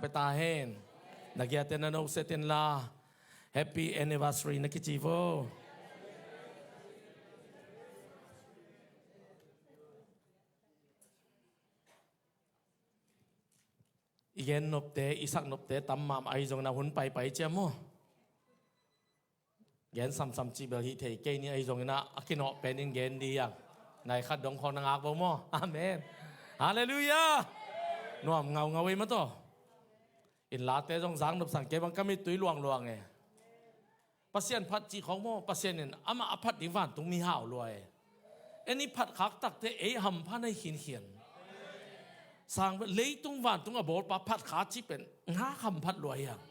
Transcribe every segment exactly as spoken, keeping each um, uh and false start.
Pe ta hen. Na giate na no setin la. Happy anniversary na kici vo. I gen nopte, i sak nopte tam mahmah ahi zongin a hun paipai cia maw. Gen samsam cih bel hih thei kei ni ahi zongin ah, a kinawh penin gen dih hiang. Nai khat dong khawng na ngak bo maw. Amen. Halleluiah. Nuam ngaungau ei maw taw. Inn late zong zak nop sang kei bang ka mittui luangluang e. Pasian phat cih khawng maw, Pasian in amah a phat ding vantung mi hau lua e. En i phat khak takte ei hampha nei khinkhian. Sang leitung vantung a bawlpa phat kha cih pen ngak hamphat lua hiang.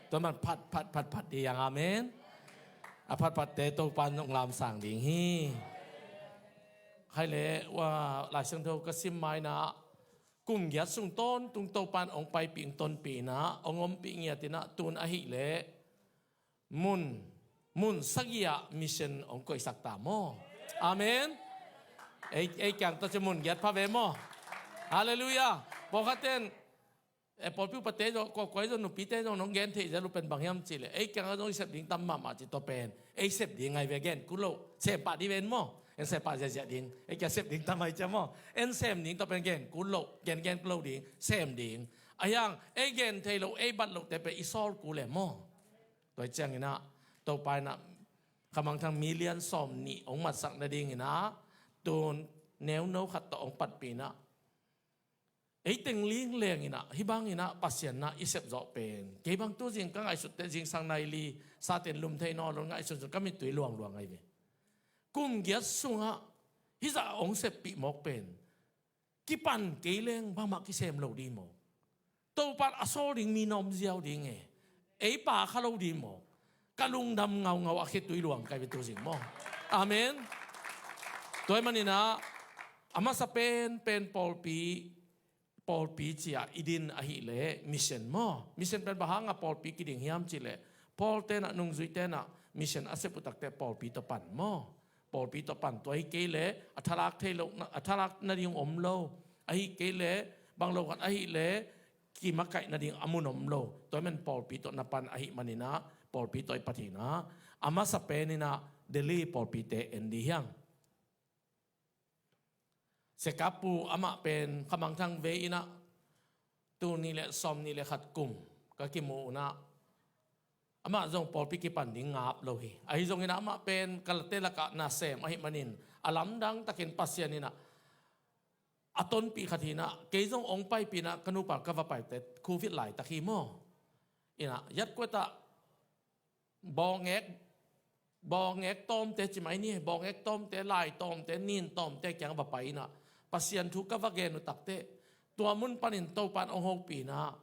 Tua man phat phat phat phat dih hiang, amen. A phatphatte Topan hong lamsang ding hi. Khaile ua, Lai Siangtho ka sim mainah kum giat sung tawntung Topan hong paipih hong tonpih inah hong ompih ngiat inah tun ahih leh mun, mun sagih ah mission hong koihsak ta maw. Amen. Ei, ei kiang tawh ci mun giat pha ve maw. Halleluiah. Pawlkhatten, eh, pawlpi upate zong, kua kua zong, nupite zong nong gen theih zel uh pen bang hiam cih leh, ei kiangah zong i sep ding tam mahmah cih tua pen ei sep ding ngai ve, gen kul loh, sem pah dih ven maw. En sem pah ziahziah ding, ei kiang sep ding tam ai cia maw. En sem ding tua pen gen kul loh, gen gen kul loh ding, sem ding. A hiang ei gen thei loh, ei bat lohte pen i sawl kul e maw. Tua hi cianginah Topa inah Khamangthang million sawm nih hong matsak nadinginah tun neuno khat tawh hong patpih inah ei teng lingleng inah hih banginah Pasian na i sepzawh pen kei bang tu zing ka ngaihsutte zingsang nai li saten lum thei nawn lo ngaihsunsun ka mittui luangluang ahi ve. Kum giat sungah hih zah hong seppih mawk pen kipan kei leng bangmah kisem lo dih mawk. Topan a sawl ding mi na om ziau ding e. Ei pa kha lo dih mawk. Ka lungdam ngaungau a khitui luang kai ve tu zing maw. Amen. Tua hi maninah a masa penpen pawlpi, pawlpi ciah i din ahih leh mission maw. Mission pen bang hangah pawlpi kiding hiam cih leh Paul tenah nungzui tenah mission a sep uh takte pawlpi tawh pan maw. Pawlpi tawh pan, tua hi kei leh a thalak thei lo, a thalak nading om lo. Ahi kei leh bang lo khat ahih leh kimakaih nading a mun om lo. Tua hi man pawlpi tawh na pan ahih maninah pawlpi tawh i pat hinah a masa peninah Delhi pawlpite en dih hiang. Sekapu amah pen Khamangthang vei inah tul nih le sawm nih le khat kum ka kimu unah amah zong pawlpi kipan ding ngap lo hi. Ahi zongin amah pen ka late lakah nasem ahih manin a lamdang takin Pasian inah a tonpih khat hinah kei zong hong paipih inah ka nupa ka va paite covid laitak hi maw. Inah yatkuatah bawngek, bawngek tawmte ci mai ni, bawngek tawmte, lai tawmte, nin tawmte kiang va pai inah Pasian thu ka va gen uh takte tua mun panin Topan hong hopih inah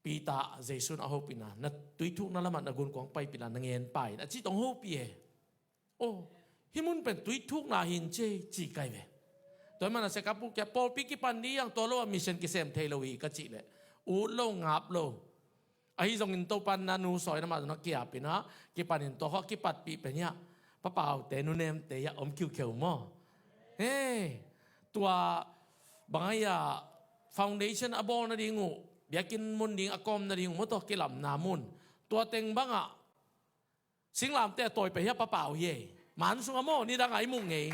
Peter, Jesu in a hopih inah na tuithukna lamah na gunkuang paipih inah na ngen pai inah a cih tawh hong hopih e. Oh, hih mun pen tuithukna hin ci ci kai ve. Tua hi manah Sekapu kia pawlpi kipan dih hiang, tua lo a mission kisem thei lo hi ka cih leh ut lo ngap lo. Ahi zongin Topan na nu sawi na mah zong na kiap inah kipanin tua khawh kipatpih pen hiah papaute nunemte hiah om khiukheu maw. He, tua bang ahi a foundation a bawl nading uh, biakinn mun ding a kawm nading uh maw, tua kilamna mun, tua teng bangah singlamte a tawi pen hiah papau hi ei. Man sungah maw, nidangah i muh ngei.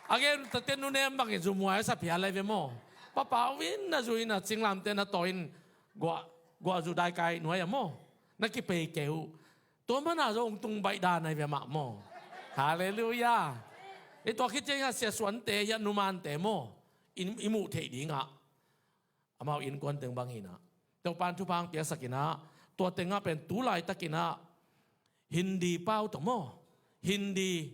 A gen tate nunem bangin zumuai a sa phial lai ve maw. Papau in na zu inah singlamte na tawi in guah, guah zu daikai nuai a maw na kipei kei uh. Tua mana zong tung baih dan ahi ve mah maw. Halleluiah. I tua khit ciangin a siasuante hiah numante maw i, i muh theih dingah amau innkuan teng bang hinah Topan thupha hong piaksak inah tua tengah pen tu laitakinah Hindi pau tawh maw, Hindi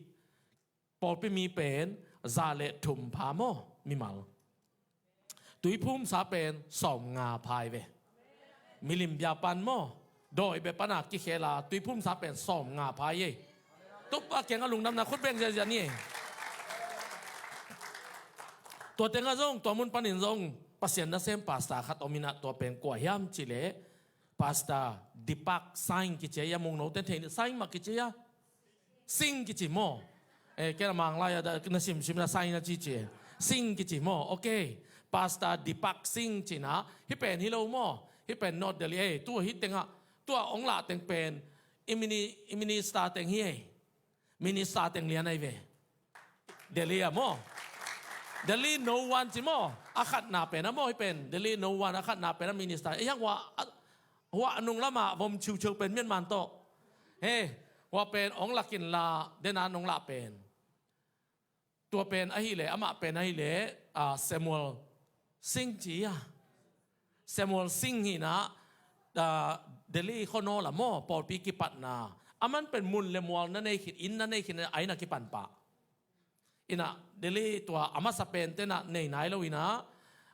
pawlpi mi pen za le thum pha maw mimal. Tuiphumsa pen sawm nga pha hi ve. Milim bia pan maw, dawi bia pana kikhela tuiphumsa pen sawm nga pha hi ei. Topa kiangah lungdamna khut beng ziahziah ni ei. Tua tengah zong tua mun panin zong Pasian nasem pastor khat om inah tua pen kua hiam cih leh Pastor Deepak Singh kici a, mungnote thei ni, Singh mah kici a. Singh kici maw. Eh, kei na Mang lai a na simsim na Singh na cici. Singh kici maw. Okay. Pastor Deepak Singh ci-in ah, hih pen hi lo maw. Hih pen North Delhi, eh, tua hih tengah, tua hong lah teng pen i mini-, i minister teng hi, eh. Minister teng lian ahi ve. Delhi ah maw. Delhi No One ci maw. A khatna pen ah maw, hih pen Delhi No One a khatna pen ah minister. Eh, hang hua, a, hua a nung lamah vom ciuciu pen Myanmar tawh. He, hua pen hong lak inla, den a hong lah pen. Tua pen ahih leh, amah pen ahih leh, ah, Samuel Singh ci a. Samuel Singh hi-in ah, ah, Delhi khua nawl ah maw, pawlpi kipatna. Aman pen mun le mual na nei khin, inn na nei khin, a inn ah kipan pah. In ah, Delhi tua a masa pen ten ah nei nai lo in ah,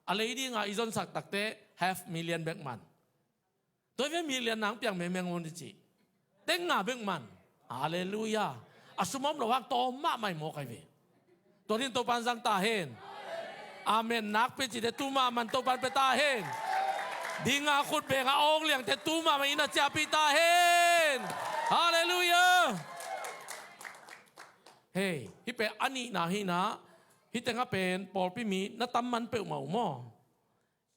a lei ding a i zonsak takteh half million bek man. Tua hi ve, million nang piang mengmeng un i cih. Teng nga bek man. Halleluiah. A sum om lo hang tawm mahmah hi mawk ahi ve. Tua ding Topa'n zang ta hen. Amen. Nakpi cihte tu mahmah in Topa'n pia ta hen. Ding a khut beng a awng liangte tu mahmah in a ciahpih ta hen. Halleluiah. Hei, hih pen a nihna hi-in ah, hih tengah pen pawlpi mi na tam man peuhmah uh maw.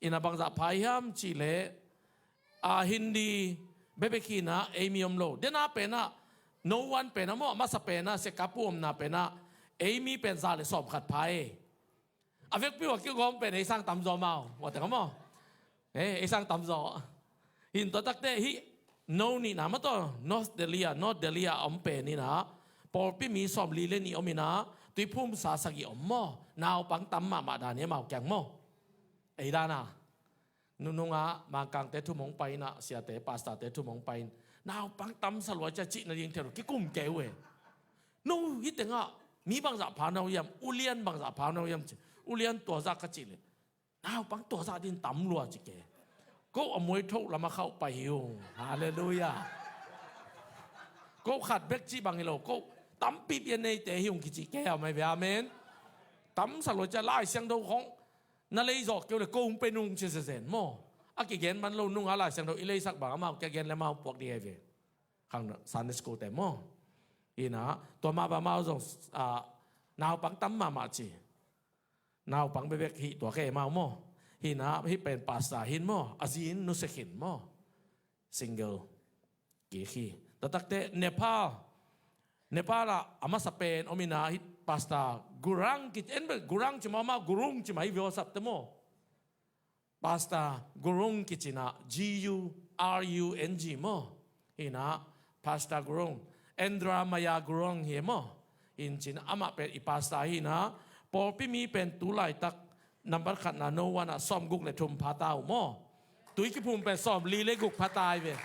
In ah bangzah pha hiam cih leh, a, Hindi bekbek hi-in ah, ei mi om lo. Den a pen ah, No One pen ah maw, a masa pen ah, Sekapu omna pen ah, ei mi pen za le sawm khat pha e. A vekpi uh a kigawm pen ei sang tamzaw maw, ua teng ah maw. Eh, ei sang tamzaw. Hi-in tua takteh hih No nihna mah tawh, North Delhi ah, North Delhi ah a om pen in ah, pawlpi mi sawmli le nih om in ah, tuiphumsa sagih om maw. Naupang tam mahmah dan hi amau kiang maw. Ei dan a. Nunung ah Mangkangte thum hong pai in ah, siate, pastorte thum hong pai in, naupang tam sa lua cia cih nading thei lo, kikum kei uh e. No, hih tengah mi bangzah pha na uh hiam, ulian bangzah pha na uh hiam ci. Ulian tua zah ka cih leh, naupang tua zah ding tam lua ci kei. Ko a muaithoh lamah khauh pai hi ung. Halleluiah. Ko khat bek cih bang hi lo, ko tampi pia neite hi ung kici kei a mai ve. Amen. Tam sa lua cia Lai Siangtho khong na leizawh kei uh leh ko hong pe nung ci zenzen maw. A kigen man lo, nung a Lai Siangtho i leisak bang amau kia gen leh amau puak ding ahi ve. Khang Sunday school te maw. Hi-in ah, tua mah bang amau zong, ah, naupang tam mahmah ci. Naupang bekbek hi tuak e amau maw. Hi-in ah, hih pen pastor hi-in maw, a zi in nusia khin maw. Single. Kik hi. Tua takteh Nepal. Nepal ah a masa pen om in ah, hih Pastor Gurung kici, en bel Gurung ci maw, amau Gurung ci mah hi ve, WhatsApp te maw. Pastor Gurung kici in ah, G U R U N G maw. Hi-in ah, Pastor Gurung. Indra Maya Gurung hi maw. Hi-in cin amah pen i pastor hi-in ah, pawlpi mi pen tu laitak number khatna No One ah sawmguk le thum pha ta uh maw. Tui kiphum pen sawmli le guk pha ta hi ve.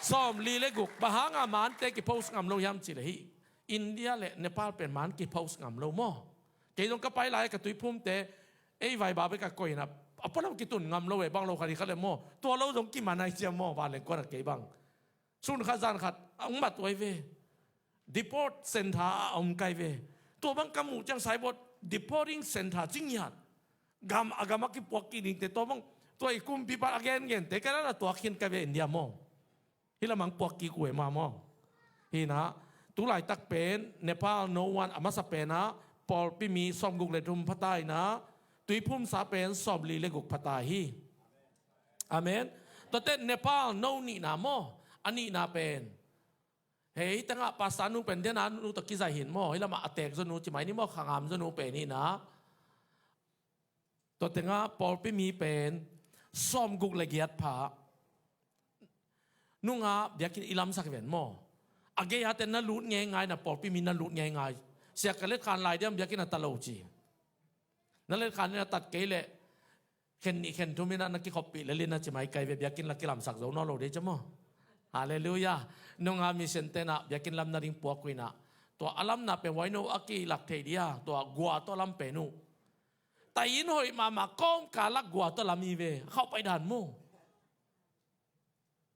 Sawmli le guk. Bang hang a mante kipost ngam lo hiam cih leh hih India le Nepal pen man kipost ngam lo maw. Kei zong ka pai lai ka tuiphumte, ei vaiba bek a koih in ah, a pualam kitun ngam lo e, bang lo khat hi kha leh maw. Tua lo zong kiman ahi cia maw, vanleng kuan ah kei bang. Sun khat zan khat a hong mat uh ahi ve. Deport center a om kei ve. Tua bang ka muh ciang saibot, deporting center ci ngiat. Gam a gam a kipuak kik dingte tua bang, tua i kumpipa a gengente kei na na tuak khin kei ve India maw. Hih lamah puak kik uh e mah maw. Hi-in ah, tu laitak pen Nepal No One a masa pen ah, pawlpi mi sawmguk le thum pha ta in ah, tuiphumsa pen sawmli le guk pha ta hi. Amen. Tuate Nepal No nihna maw. A nihna pen, hei, hih tengah pastor nu pen den a nu tawh kizaih hi-in maw. Hih lamah a teek zaw nu ci mai ni maw, khangam zaw nu pen hi-in ah. Tua tengah pawlpi mi pen sawmguk le giat pha. Nung ah biakinn i lamsak hi ven maw. A gei-a te na lut ngeingai in ah, pawlpi mi na lut ngeingai. Sia ka letkhan lai diam biakinn a ta lo ci. Na letkhan in a tat kei leh khen nih khen thum in ah na kikhoppih lel in ah ci mai kei ve, biakinn la kilamsak zo nawn lo dei cia maw. Halleluiah. Nung ah mission te in ah biakinn lam nading puak uh in ah, tua a lamna pen huai no a kilak thei dia, tua gua tawh lam pen uh. Taih inn hoih mahmah kawmkal lak gua tawh lam hi ve, a khauh pai dan maw.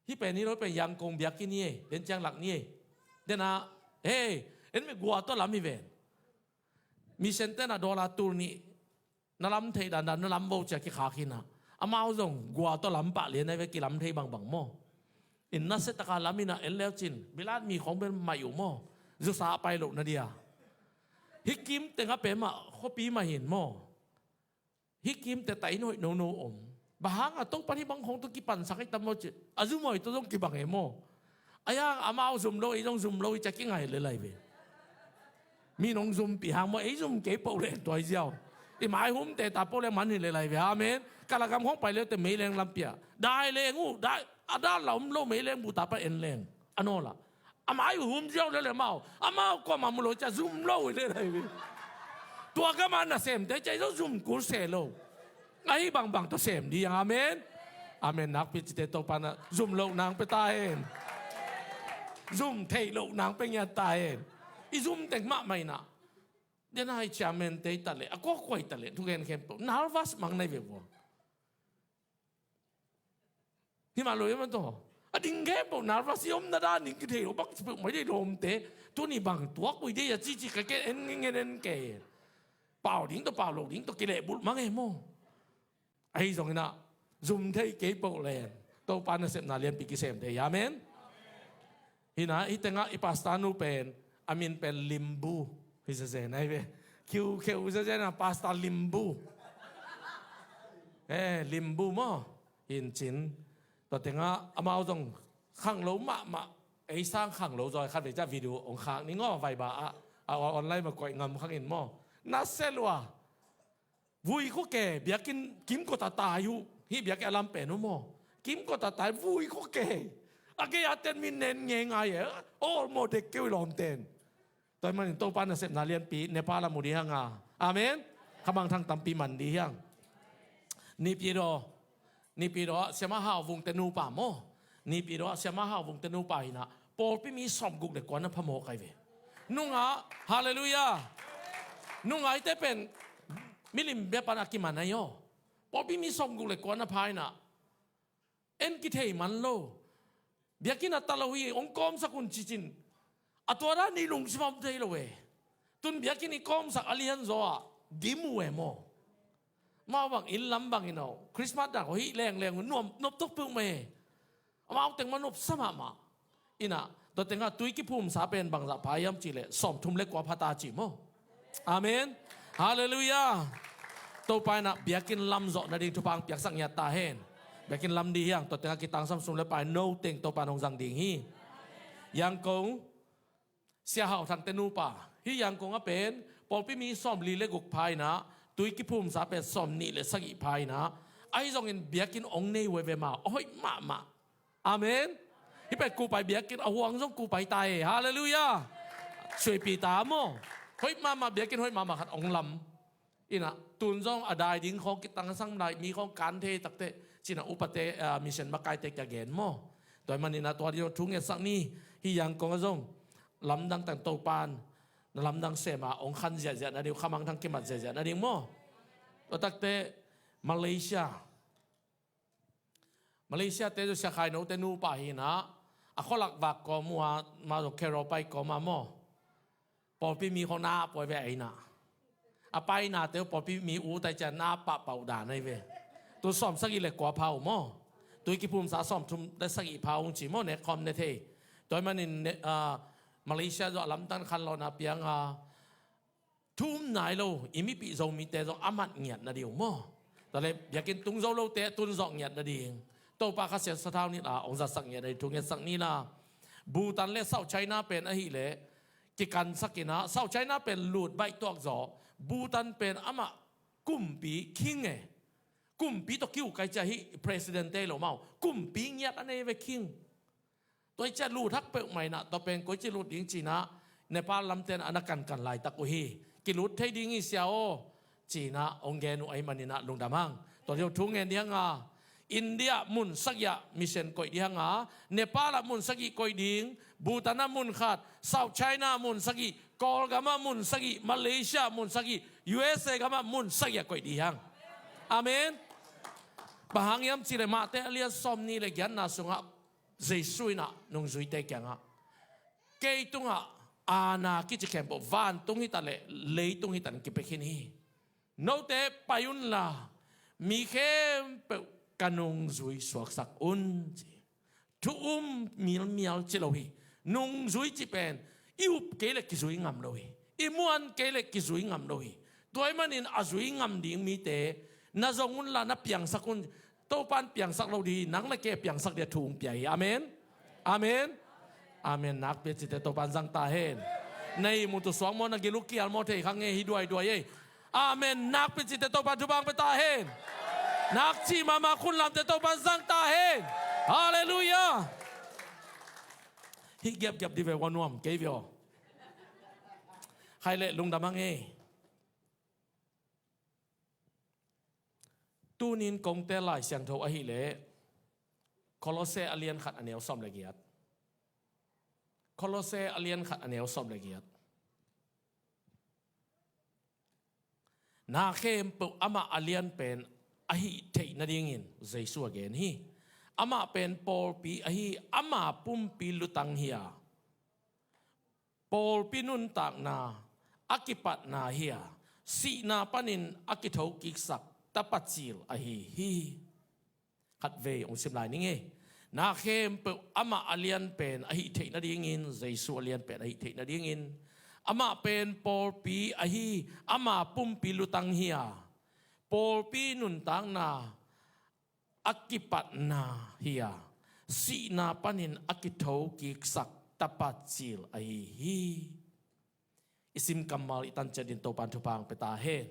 Hih pen hi lo, hih pen Yangon biakinn hi e, den ciang lak ni e. Den ah, hei, en mi gua tawh lam hi ve. Mission te in ah dollar tul nih na lam thei dandan na lam vo cia kikhak hi in ah. Amau zong gua tawh lam pah lian ahi ve, kilam thei bangbang maw. In nasia taka lam in ah en leu cin, bilat mi khong pen maih uh maw. Zusa pai loh na dia. Hih kim tengah pen mah khuapi mah hi-in maw. Hih kimte ta in hoih nono om. Bang hang a Topan hih bang khong tawh kipansak hi tam maw ci. A zum hoih tawh zong kibang e maw. A yang amau zum lo, ei zong zum lo hi ci a kingai le lai ve. Mi nong zumpih hang maw, ei zum kei poh leng tua hi ziau. I maihumte ta poh leng man hi le lai ve. Amen. Kalagam khong pai le te meileng lampi ah dai leng uh, dai, a dan la om lo, meileng bu ta pa en leng. A nawl ah. A mai uh hum ziau le le mau. Amau kuamah mu lo ci a zum lo hi le lai ve. Tua gam a nasemte ci a ei zong zum kul se lo. Ahi bangbang tawh sem dih hiang. Amen. Amen. Nakpi cite Topa na zum loh nang pe ta hen. Zum theih loh nang pe ngiat ta hen. I zum teng mahmah inah. Dena hi chairman te i ta leh, a kuakuai ta leh, thugen khempeuh nervous mang nai ve vua. Himah lo hiam a taw. A ding khempeuh nervous i omna dan ding kithei lo bang cipeuh mai dei lawmte. Tuni bang tuak ui dei a cici ka ke en ngen en ke. Pau ding tawh pau lo ding tawh kilehbulh mang e maw. Ahi zongin ah zum thei kei poh len Topa nasepna lianpi kisem thei. Amen. Hinah hih tengah i pastor nu pen a min pen Limbu hi zezen ahi ve. Khiukheu zezen a pastor Limbu. Eh, Limbu maw. Hin cin. Tua tengah amau zong khanglo mahmah. Ei sang khanglo zaw khat vei ciah video ong khak ning aw vaiba ah. A online ma koih ngam khangin maw. Na se lua. Vui khua ke, biakinn kimkot a tai uh. Hih biakinn a lam pen uh maw. Kimkot a tai, vui khua ke. A gei a ten min nen ngei ngai e. Aw, maw dek keu i lawmten. Tua hi manin Topa nasepna lianpi Nepal a mu dih hiang a. Amen. Khamangthang tampi man dih hiang. Nipi daw. Nipi daw ah Siama Hau Vungte nupa maw. Nipi daw ah Siama Hau Vungte nupa hinah pawlpi mi sawmguk le kua na phamawh kai ve. Nungah, halleluiah. Nungah ite pen milim bia pan a kiman ahi aw. Pawlpi mi sawmguk le kua na pha inah en kithei man lo. Biakinn a ta lo hi, ong kawmsak un cicin. A tua dan nih lungsim a om thei lo e. Tun biakinn i kawmsak a lian zaw ah dim uh e maw. Mau bang inn lam bangin aw Christmas dan khaw hih lengleng uh nuam noptok peuh mah e. Amau teng mah nopsa mahmah. Inah tua tengah tui kiphumsa pen bangzah pha hiam cihleh sawmthum le kua pha ta ci maw. Amen. Halleluiah. Topa inah biakinn lam zawh nading thupha ang piaksak ngiat ta hen. Biakinn lam dih hiang, tua tengah kitangsam sum le pai no teng Topa nong zang ding hi. Yangkong Sia Hau Thangte nupa. Hih Yangkong a pen pawlpi mi sawmli le guk pha inah tui kiphumsa pen sawmnih le sagih pha inah. Ahi zongin biakinn ong nei uh e ve ma, a hoih mahmah. Amen. Hih pen kupai biakinn a huang zong kupai ta e. Halleluiah. Suaipi ta maw. Hoih mahmah biakinn hoih mahmah khat ong lam. Inah tun zong a dai ding khawng kitangsam lai mi khawng kan thei takteh cinah upate, ah, mission makaite kia gen maw. Tua hi maninah tua ding zong thu ngetsak ni. Hih Yangkong ah zong lamdang tang Topan na lamdang sem a ong khan ziahziah nading, khamangthang kimat ziahziah nading maw. Tua takteh Malaysia Malaysia te zong Sia Khai Note nupa hinah a khualak vak kawm uh a, ma zong Carol pai kawm a maw. Pawlpi mi khawng na a pawi ve a inah. A paina te uh pawlpi mi u tai ciah na pahpah uh dan ahi ve. Tu sawm sagih le kua pha uh maw. Tui kiphumsa sawmthum le sagih pha uh ci maw, ne khawm ne thei. Tua hi manin ne, ah, Malaysia zong a lamtan khan lawhna piang a Thu um nai lo i mipih Zomite zong a mat ngiat nading uh maw? Tua leh biakinn tung zo lote tun zawh ngiat nading Topa Kha Siangtho sathau nilh a hong zatsak ngiat nading thu ngetsak nila. Bhutan le South China pen ahih leh kikansak inah South China pen lut baih tuak zaw. Bhutan pen amah kumpi king e. Kumpi tawh kiu kai ciah hih president te lo mau. Kumpi ngiat a nei ve king. Tua hi ciah lut hak peuhmah inah tua pen koici lut ding cinah Nepal lamte in a na kankan laitak uh hi. Kilut thei ding hi sia aw cinah hong gen uh ahih maninah lungdam hang. Tua ding uh thu ngen ding hanga India mun sagih ah mission koih ding hanga, Nepal ah mun sagih koih ding, Bhutan ah mun khat, South China ah mun sagih, Kawlgam ah mun sagih, Malaysia ah mun sagih, U S A gam ah mun sagih ah koih ding hang. Amen. Bang hang hiam cihleh Mate a lian sawmnih le giatna sungah Jesu inah nungzuite kiangah kei tungah aana kici khempeuh vantung hitaleh leitung hitan kipia khin hi. Note pai unla mi khempeuh ka nungzui suaksak un ci. Thu um milmial ci lo hi. Nungzui ci pen i up kei le kizui ngam lo hi. I muan kei le kizui ngam lo hi. Tua ahih manin a zui ngam ding mite Na zong unla na piangsak un. Topan piangsak lo ding hi, nang le kei piangsak ding a thu hong pia hi. Amen. Amen. Amen. Nakpi a cite Topan zang ta hen. Na ihmu tu suang maw, na gil uh kial maw, thei kha ngei hi duaiduai ei. Amen. Nakpi a cite Topan thupha hong pia ta hen. Nakci mahmah khut lamte Topan zang ta hen. Halleluiah. Hih giapgiap ding ve ua nuam kei ve aw. Khai leh lungdam hang ei. Tunin kong tel Lai Siangtho ahih leh Kolose a lian khat a neu sawm le giat. Kolose a lian khat a neu sawm le giat. Na khempeuh amah a lian pen ahih theih nadingin Jesu a gen hi. Amah pen pawlpi ahi, ama pumpi lutang hi a, pawlpi nuntakna a kipatna hi a, sihna panin a kithokiksak Tapa cil ahi hi. Khatvei hong sim lai ning ei. Na khempeuh amah a lian pen ahih theih nadingin, Jesu a lian pen ahih theih nadingin, amah pen pawlpi ahi, ama pumpi lutang hi a, pawlpi nuntakna a kipatna hi a, sihna panin a kithokiksak Tapa cil ahi hi. I sim kammal i tan ciat in Topan thupha hong pia ta hen.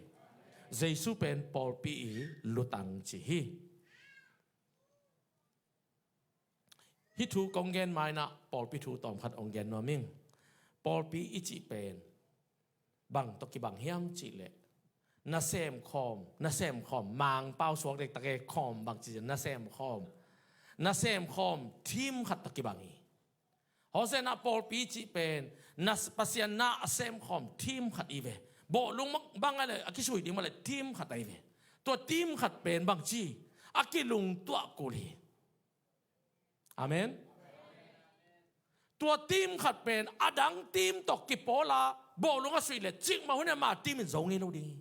Jesu pen pawlpi i lutang ci hi. Hih thu kong gen mainah pawlpi thu tawmkhat hong gen nuam ing. Pawlpi i cih pen bang tawh kibang hiam cih leh, na semkhawm, na semkhawm, Mangpau suak dektak e, khawm bang ci, na semkhawm, na semkhawm team khat tawh kibang hi. Hosea na pawlpi cih pen na Pasian na a semkhawm team khat i ve. Bawhlung bang a le a kisui ding mah le team khat a i ve. Tua team khat pen bang ci, a kilungtuah kul hi. Amen. Tua team khat pen a dang team tawh kipawl a bawhlung a suih le cikmah hun a ma team in zo ngei lo ding hi.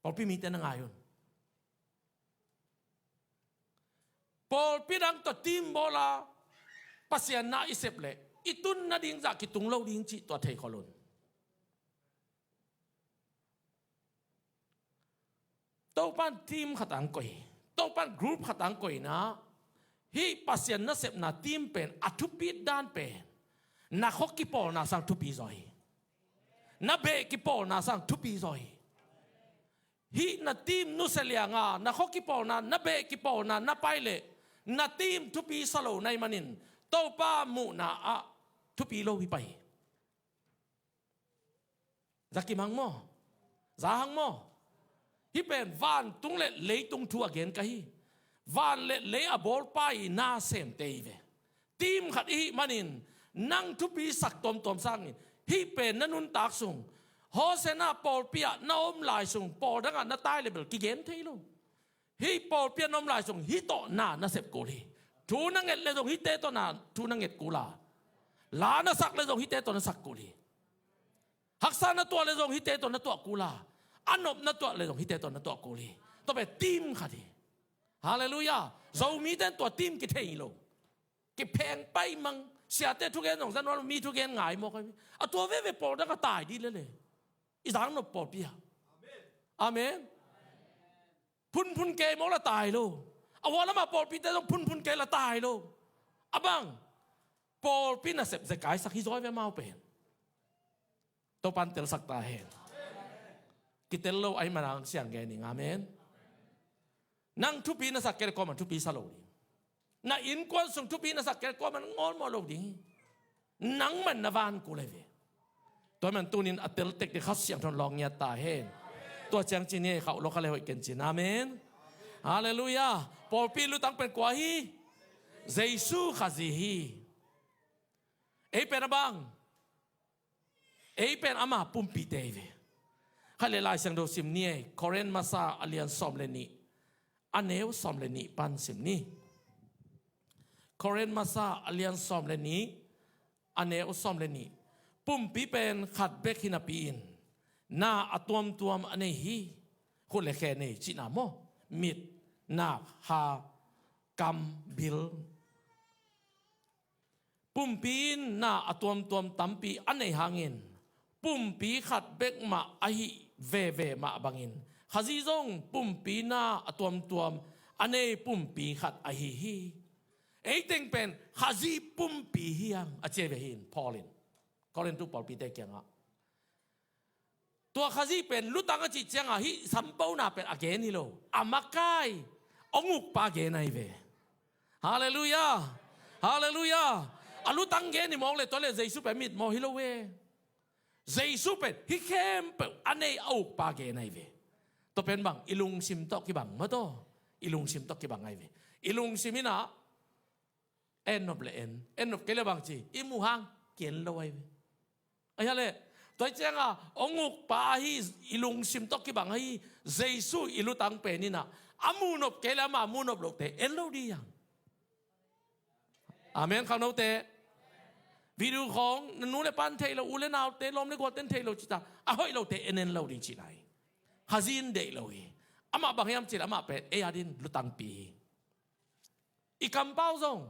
Pawlpi mite na ngai un. Pawlpi dang tawh team bawl a Pasian na i sep leh i tun nading zah kitung lo ding cih tua theikhol un. Topan team khat ang koih, Topan group khat ang koihna, hih Pasian nasepna team pen a thupit dan pen na khua kipawlna sang thupi zaw hi. Na beh kipawlna sang thupi zaw hi. Hih na team nusia lianga na khua kipawlna, na beh kipawlna na pai leh na team thupi sa lo na hih manin Topa muhna ah thupi lo hi pah hi. Za kim hang maw? Za hang maw? Hih pen vantung le leitung thu a gen ka hi. Van le lei a bawlpa i nasemte hi ve. Team khat i hih manin nang thupi sak tuamtuam sangin hih pen na nuntak sung, Hosanna pawlpi ah na om lai sung, pawl dangah na tai le bel kigen thei lo. Hih pawlpi ah na om lai sung hih tawh na na sep kul hi. Thu na nget le zong hihte tawh na thu na nget kul a, la na sak le zong hihte tawh na sak kul hi. Haksa na tuah le zong hihte tawh na tuah kul a, a nop na tuah le zong hihte tawh na tuah kul hi. Tua pen team khat hi. Halleluiah. Zomite in tua team kithei lo. Kipheng paimang. Siate thugen zong za nuam lo, mi thugen ngai mawk hi. A tua veve pawl dang a tai dih lele. I zang nop pawlpi ah. Amen. Phunphun kei maw la tai lo. A hua lamah pawlpite zong phunphun kei la tai lo. A bang? Pawlpi nasep zekaisak hi zaw ve amau pen. Topan telsak ta hen. Kitel lo ahih manin siang gen ing. Amen. Nang thupi na sak kei le kuaman thupi sa lo ding. Na innkuan sung thupi na sak kei le kuaman ngawlmawh lo ding hi. Nangman na van kul hi ve. Tua man tunin a teltek ding Kha Siangtho in lawng ngiat ta hen. Tua ciang ci ni, khauh lo kha le hoih ken cin. Amen. Halleluiah. Pawlpi lutang pen kua hi? Jesu Khazih hi. Ei pen a bang? Ei pen ama pumpite hi ve. Kha le Lai Siangtho sim ni ei. Korin Masa a lian sawm le nih, a neu sawm le nih pan sim ni. Korin Masa a lian sawm le nih, a neu sawm le nih. Pumpi pen khat bek hi napi-in na a tuamtuam a nei hi. Khut le khe nei cihna maw? Mit, nak, ha, kam, bil. Pumpi in na a tuamtuam tampi a nei hangin pumpi khat bek mah ahi veve mah bangin Khazih zong pumpi na a tuamtuam a nei pumpi khat ahi hi. Ei teng pen Khazih pumpi hi hang a ci hi ve hi in Paul in. Korintu pawlpite kiangah. Tua Khazih pen lutang a cih ciangah hih sampona pen a gen hi lo. A makai, hong ukpa gen ahi ve. Halleluiah. Halleluiah. A lutang gen hi mawk le tua le Jesu pen mitmawl hi lo ve. Jesu pen hih khempeuh a nei a ukpa gen ahi ve. Tua pen bang, i lungsim tawh kibang maw taw. I lungsim tawh kibang ahi ve. I lungsim in ah, en nop le en, en nop kei le bang ci, i muh hang, ki-en lo ahi ve. Ahi a le, tua hi ciangah, hong ukpa ahi, i lungsim tawh kibang ahi, Jesu i lutang pen in ah, a muh nop kei le ama muh nop lote, en lo ding hi hang. Amen, khangnote. Video khawng, na nu le pa'n thei lo, u le naute, lawm le gualte'n thei lo, cita, a hoih lote, en en lo ding cihna hi. Khazih in deih lo hi. Amah bang hiam cih le, amah pen, ei adingin lutangpi hi. I kampau zong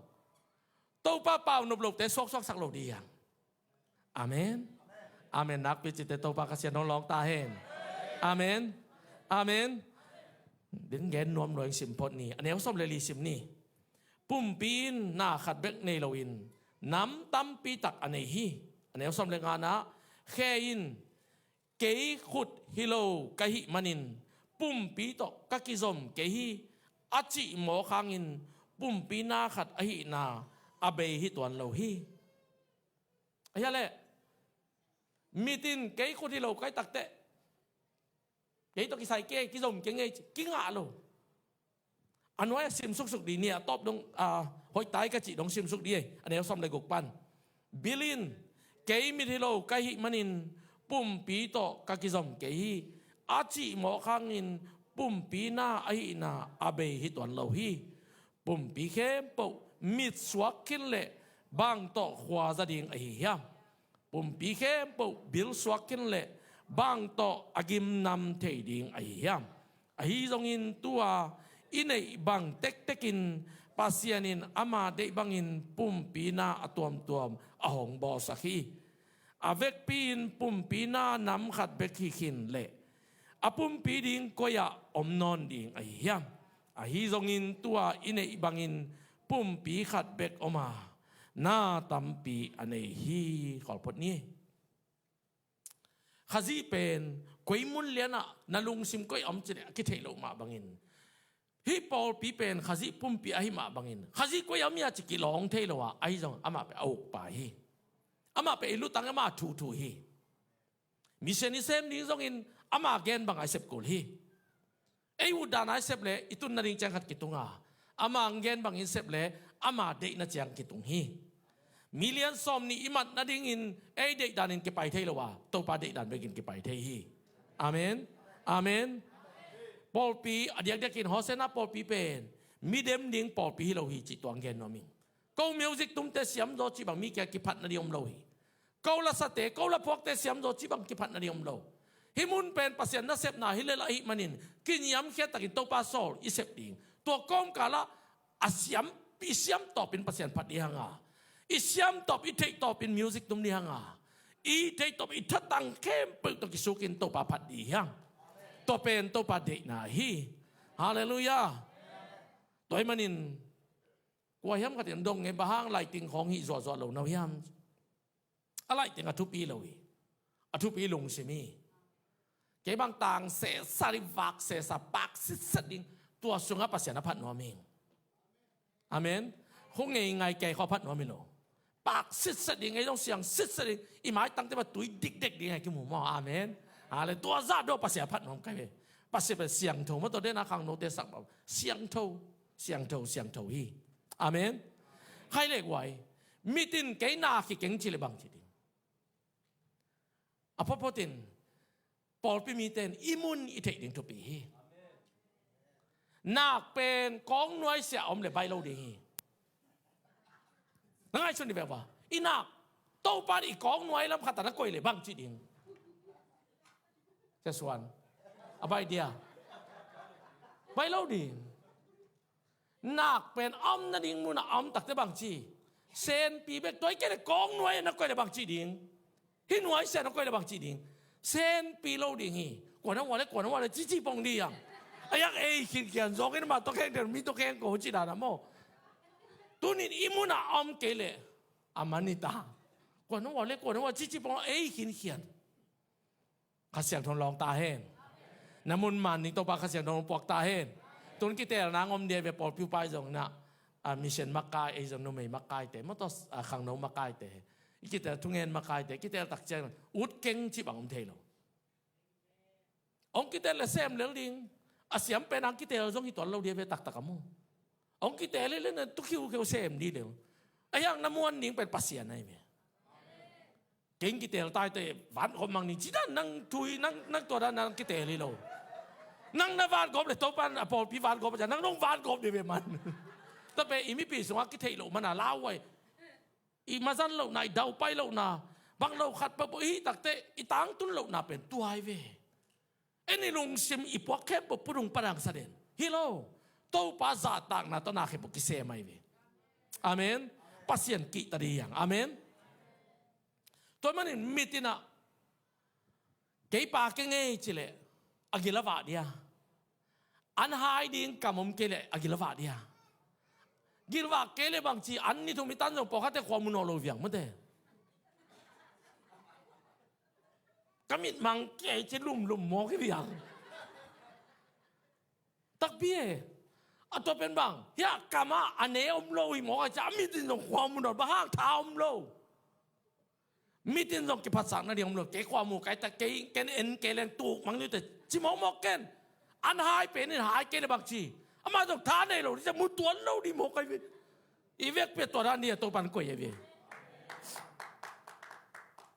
Topa pau nop lote suaksuaksak lo ding hi hang. Amen. Amen. Nakpi cihte Topa Kha Sian hong lawng ta hen. Amen. Amen. Din gen nuam lua-in sim phot ni. A neu sawm le li sim ni. Pumpi in na khat bek nei loin nam tampi tak a nei hi. A neu sawm le ngana, khe in kei khut hi lo ka hih manin pumpi tawh ka kizom kei hi, a cih mawk hangin pumpi na khat ahihna a bei hi tuan lo hi. Ahi a le, mit in kei khut hi lo ka hih takteh, kei tawh kisai kei, kizom kei ngei ci, kingah lo. A nuai-ah sim suksuk ding ni, a tawp dong, a, hoih tai ka cih dong sim suk ding hi. A neu sawm le guk pan. Bil in, kei mit hi lo ka hih manin pumpi tawh ka kizom kei hi, a cih mawk hangin pumpi na ahihna a bei hi tuan lo hi. Pumpi khempeuh mit suak khin leh bang tawh khua za ding ahi hiam? Pumpi khempeuh bil suak khin leh bang tawh a gimnam thei ding ahi hiam? Ahi zongin tua i neih bang tektekin Pasian in ama deih bangin pumpi na a tuamtuam a hong bawlsak hi. A vekpi-in pumpi na nam khat bek hi khin leh a pumpi ding koi-ah om nawn ding ahi hiam? Ahi zongin tua i neih bangin pumpi khat bek om a, na tampi a nei hi. Khawl phot ni. Khazih pen koi mun lianah na lungsim koi-ah om cih leh a kitheih loh mah bangin, hih pawlpi pen Khazih pumpi ahi mah bangin, Khazih koi-ah om hiam cih kilawng thei lo a, ahi zong amah pen a ukpa hi. Amah pen i lutang, amah thuthu hi. Mission i sem ding zongin ama gen bang a i sep kul hi. Ei utdan a i sep leh i tun nading ciang khat kitung a, ama gen bangin sep leh ama deihna ciang kitung hi. Million sawmnih i mat nadingin ei deihdanin kipai thei lo a, Topa deihdan bekin kipai thei hi. Amen. Amen. Pawlpi a diakdiakin Hosanna pawlpi pen mi dem ding pawlpi hi lo hi cih tua hong gen nuam ing. Ko music tumte siam zaw cih bang mi kiang kiphatna ding om lo hi. Ko lasate, ko laphuakte siam zaw cih bang kiphatna ding om lo. Hih mun pen Pasian nasepna hi lel ahih manin kiniamkhiat takin Topa sawl i sep ding. Tua kawmkalah a siam, i siam tawpin Pasian phat ding hang a, i siam tawp, i theih tawpin music tum ding hang a, i theih tawp, i thatang khempeuh tawh kisukin Topa phat ding hang. Tua pen Topa deihna hi. Halleluiah. Tua ahih manin kua hiam khat in dong nge, bang hang laiting khawng hih zuahzuah lo na uh hiam? A laiting a thupi lo hi. A thupi lungsim hi. Kei bang tang sehsa ding, vak sehsa, pak sitset ding, tua sungah Pasian a phat nuam hi. Amen. Khua ngeingai kei khawng a phat nuam hi lo. Pak sitset ding, ei zong siang sitset ding, i maitangte bang tui dikdek ding a kimu maw. Amen. Hallelujah. Tua zah dong Pasian a phat nuam kei ve. Pasian pen siangtho maw, tua dena khangnote sak bang siangtho, siangtho, siangtho hi. Amen. Khai le guai, mit in kei na khia keng ci le bang ci ding? A photphot in pawlpi mite in i mun i theih ding thupi hi. Nak pen kawng nuaisiah a om le baih lo ding hi. Na ngaihsun dih vek ua, i nak, Topa in i kawng nuai lam khat ah na koih le bang ci ding? Sia Suan, a baih dia? Baih lo ding. Nak pen a om nading munah a om takteh bang ci? Senpi bek, tua hi kei leh kawng nuai ah na koih leh bang ci ding? Hih nuaisiah na koih leh bang ci ding? Senpi lo ding hi. Kua na ua le, kua na ua le, cici pong di ang. A yak ei khinkhian zong in ma to kheng den, mi to kheng ko ci dan a maw. Tunin i mun a om kei le a man i ta. Kua na ua le, kua na ua, cici pong ei khinkhian. Kha Siangtho lawng ta hen. Na mun man ning Topa Kha Siangtho puak ta hen. Tun kiteelna ngom dia ve, pawlpi upa i zong na, a, mission makaite, ei zong numei makaite, maw, tua, a, khangno makaite, i kiteel thungen makaite, kiteel tak ciang ut keng cih bang om thei lo. Hong kiteel le sem lel ding. A siam pen hong kiteel zong hi tuan lo dia ve taktak a maw. Hong kiteel le le na tu khiukheu sem di lel. A hiang na muan ding pen Pasian ahi ve. Keng kiteel taite, vangawp mang ning ci dan, nang tui, nang, nang tua dan nang kiteel hi lo. Nang na vangawp le Topan a pawlpi vangawp a, nang nong vangawp dih ve man. Tua pen i mipi sungah kitheih loh man a lauhuai. I mazan lohna, i daupai lohna, bang lo khat peuhpeuh i hih takte i tangtun lohna pen tua hi ve. En i lungsim i puak khempeuh pudung padang sa den hi lo. Topa zahtakna tawh na khempeuh kisem ahi ve. Amen. Pasian kihta dih hiang. Amen. Tua manin mitin ah kei pa kei ngei ci leh a gil a vah dia. An hai ding kam om kei leh a gil a vah dia. Gil vah kei leh bang ci an ni thum i tan zong pawlkhatte khua mu nawn lo viang mate. Ka mit mang kei ci lumlum mawk hi viang. Takpi e. A tua pen bang hiah kamah a ne om lo hi mawk a ci a mitin zong khua mu nawn, bang hang tha om lo. Mitin zong kiphatsak nading om lo. Kei khua mu kai ta, kei ken en kei leng tuk mang niute ci mawkmawk ken. An hai pen in hai kei le bang ci. Amah zong tha nei lo dih ci a mu tuan lo dih mawk kai ve. I vekpi a tua dan dih a Topan koih ahi ve.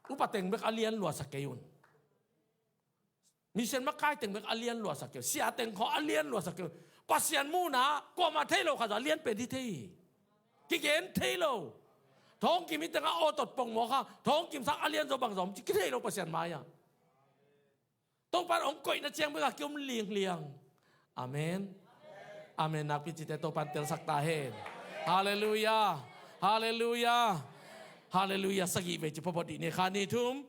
Upa teng bek a lian luasak kei un. Mission makai teng bek a lian luasak kei un. Sia teng khawng a lian luasak kei un. Pasian muhna kuamah thei lo khat zah a lian pen hi thei hi. Kigen thei lo. Thawngkim i tengah awtot pongmawk a, thawngkim sang a lian zaw bang zaw om ci kithei lo Pasian mai-ah. Topan hong koihna ciang bek a kiom lingliang. Amen. Amen. Nakpi cite Topan telsak ta hen. Halleluiah. Halleluiah. Halleluiah. Sagih vei ci phawphaw dih ni, khat, nih, thum.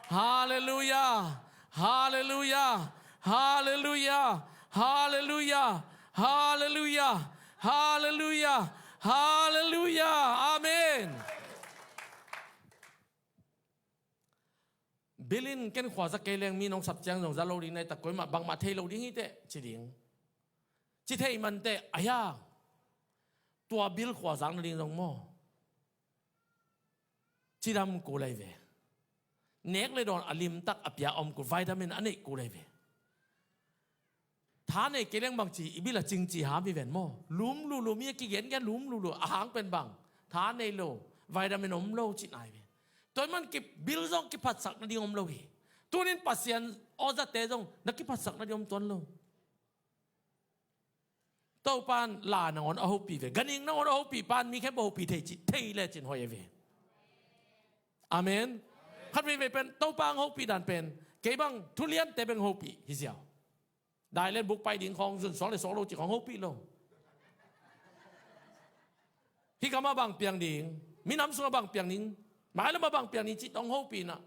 Halleluiah. Halleluiah. Halleluiah. Halleluiah. Halleluiah. Halleluiah. Halleluiah. Amen. Bill in ken khua za kei leng mi nong sap ciang zong za lo ding, na hi tak kuamah bangmah thei lo ding hi teh ci ding. Ci thei man teh a hia, tua Bill khua zak nading zong maw, cidam kul ahi ve. Nek le dawn a limtak a pia om kul, vitamin a neih kul ahi ve. Tha nei kei leng bang ci, i Bill a cing ci ham hi ven maw. Lum lulu, mi a kigengen lum lulu, a hang pen bang, tha nei lo, vitamin om lo cih nai ve. Tua hi man ki Bill zong kiphatsak nading om lo hi. Tunin Pasian awzate zong na kiphatsak nading om tuan lo. Topan la nangawn a hopih ve. Ganhing nangawn a hopih pan mi khempeuh hopih thei cih, thei le cin hoih a ve. Amen. Khat veivei pen Topa hong hopih dan pen kei bang thuliante beng hopih hi ziau. Dailen buk pai ding khawng zun suak le suak lo cih khawng hopih lo. Hih kamah bang piang ding, minam sungah bang piang ding, mailamah bang piang ding cih tawh hong hopih na.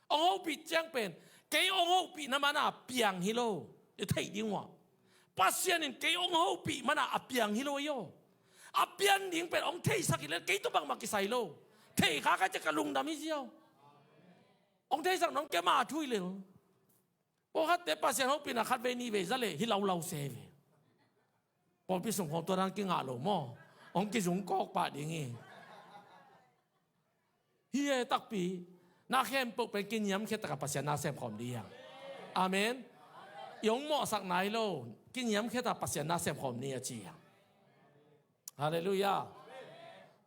Hong hopih ciang pen kei hong hopih na mana piang hi lo. I theih ding uh ah, Pasian in kei hong hopih mana a piang hi lo ahi aw. A pian ding pen hong theisak hi le kei tawh bangmah kisai lo. Thei kha ka ciah ka lungdam hi ziau. Hong theisak nong kei ma thu hi lel. Pawlkhatte Pasian hopihna khat vei nih vei za le hi laulau se ve. Pawlpi sung khawng tua dan kingah lo maw. Hong kizung kawk pah ding hi. Hi e takpi. Na khempeuh pen kiniamkhiat taka Pasian na semkhawm dih hiang. Amen. I hong mawhsak nai lo. Kiniamkhiat taka Pasian na semkhawm ni a ci hiang. Halleluiah.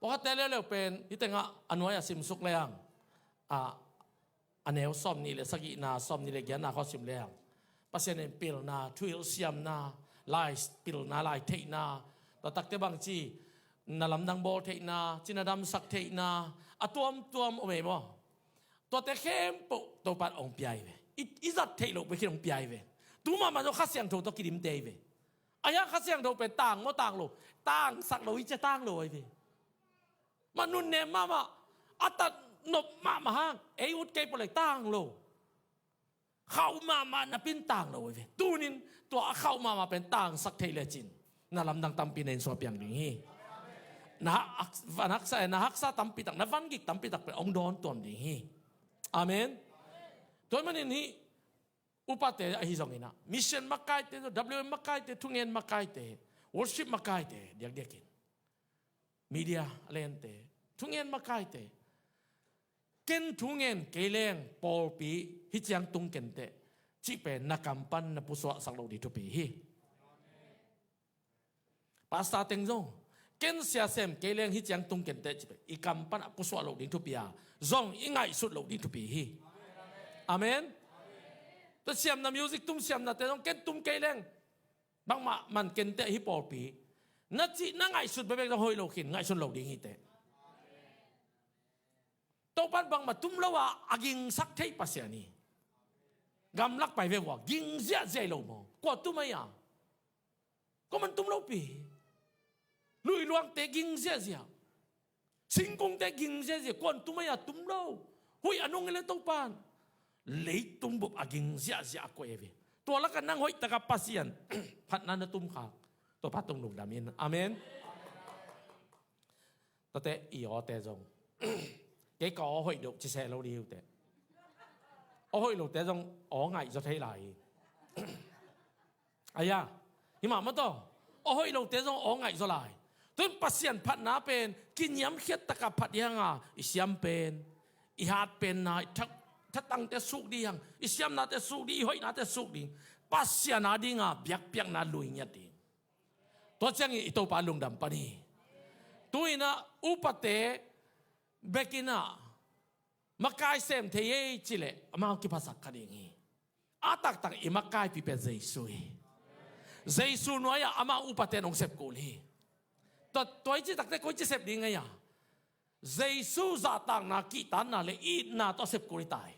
Pawlkhatte leuleu pen hih tengah a nuai a simsuk le hiang. A, a neu sawm nih le sagihna, sawm nih le giatna khawng sim le hiang. Pasian in pilna, thuhilh siamna, lai pilna, lai theihna, tua takte bang ci, na lamdang bawl theihna, ci na damsak theihna, a tuamtuam om ei maw. Tuate khempeuh Topan hong pia hi ve. I, i zat theih loh peuh khin hong pia hi ve. Tu mahmah zong Kha Siangtho tawh kidimte hi ve. A hiang Kha Siangtho pen tang maw tang lo? Tangsak lo hi cia, tang lo ahi ve. Mah nunnem mahmah, a tat nop mahmah hang ei ut kei pawh le tang lo. Khauh mahmah napi-in tang lo hi ve. Tunin tua a khauh mahmah pen tangsak thei lecin na lamdang tampi na inn sung ah piang ding hi. Na hak-, van haksa, na haksa tampi tak, na van gik tampi tak pen hong dawn tuam ding hi. Amen. Tua ahih manin hih upate ahi zongin ah, mission makaite, W M makaite, thungen makaite, worship makaite, diakdiakin media a lente, thungen makaite, ken thungen kei leng pawlpi hih ciang tung kenteh cih pen na kam pan na pusuahsak loh ding thupi hi. Pastor teng zong, ken sia sem kei leng hih ciang tung kenteh cih pen i kam pan a pusuah loh ding thupi a, zong i ngaihsut loh ding thupi hi. Amen. Tua siamna, music tum siamnate zong, ken tum kei leng bangmah man kenteh hih pawlpi, na cih na ngaihsut bekbek zong hoih lo khin, ngaihsun lo ding hi teh. Topa'n bangmah tum lo a a gingsak thei Pasian hi. Gamlak pai ve uh a ging ziahziah hi lo maw? Kua tum ahi a? Kua man tum lopi? Luiluangte ging ziahziah. Singkungte ging ziahziah. Kuan tum ahi a? Tum lo. Huih a nung hi leh Topa'n leitung bup a ging ziahziah a koih hi ve. Tua lakah nang hoih takah Pasian phatna na tum khak, Topa tung lungdam in. Amen. Tuate i awte zong, kei ka aw hoih deuh ci seh lo ding hi uh teh. Aw hoih lote zong aw ngaihzaw thei lai hi. Aya, hi mah maw taw. Aw hoih lote zong aw ngaihzaw lai. Tuin Pasian phatna pen kiniamkhiat takah phat hi hang a, i siam pen, i hat penna, i tha-, thatangte suk ding hi hang, i siamnate suk ding, i hoihnate suk ding. Pasian a dinga biakpiakna lui ngiat ding. Tua ciangin i Topa lungdam pan hi. Tu-in ah upate bek in ah makai sem thei ei cih leh amau kiphasak kha ding hi. A taktak i makaipih pen Jesu hi. Jesu nuai-ah amah upate in hong sep kul hi. Tua, tua i cih takteh koi ci sep ding ahi a? Jesu zahtakna, kihtakna le itna tawh a sep kul hi ta hi.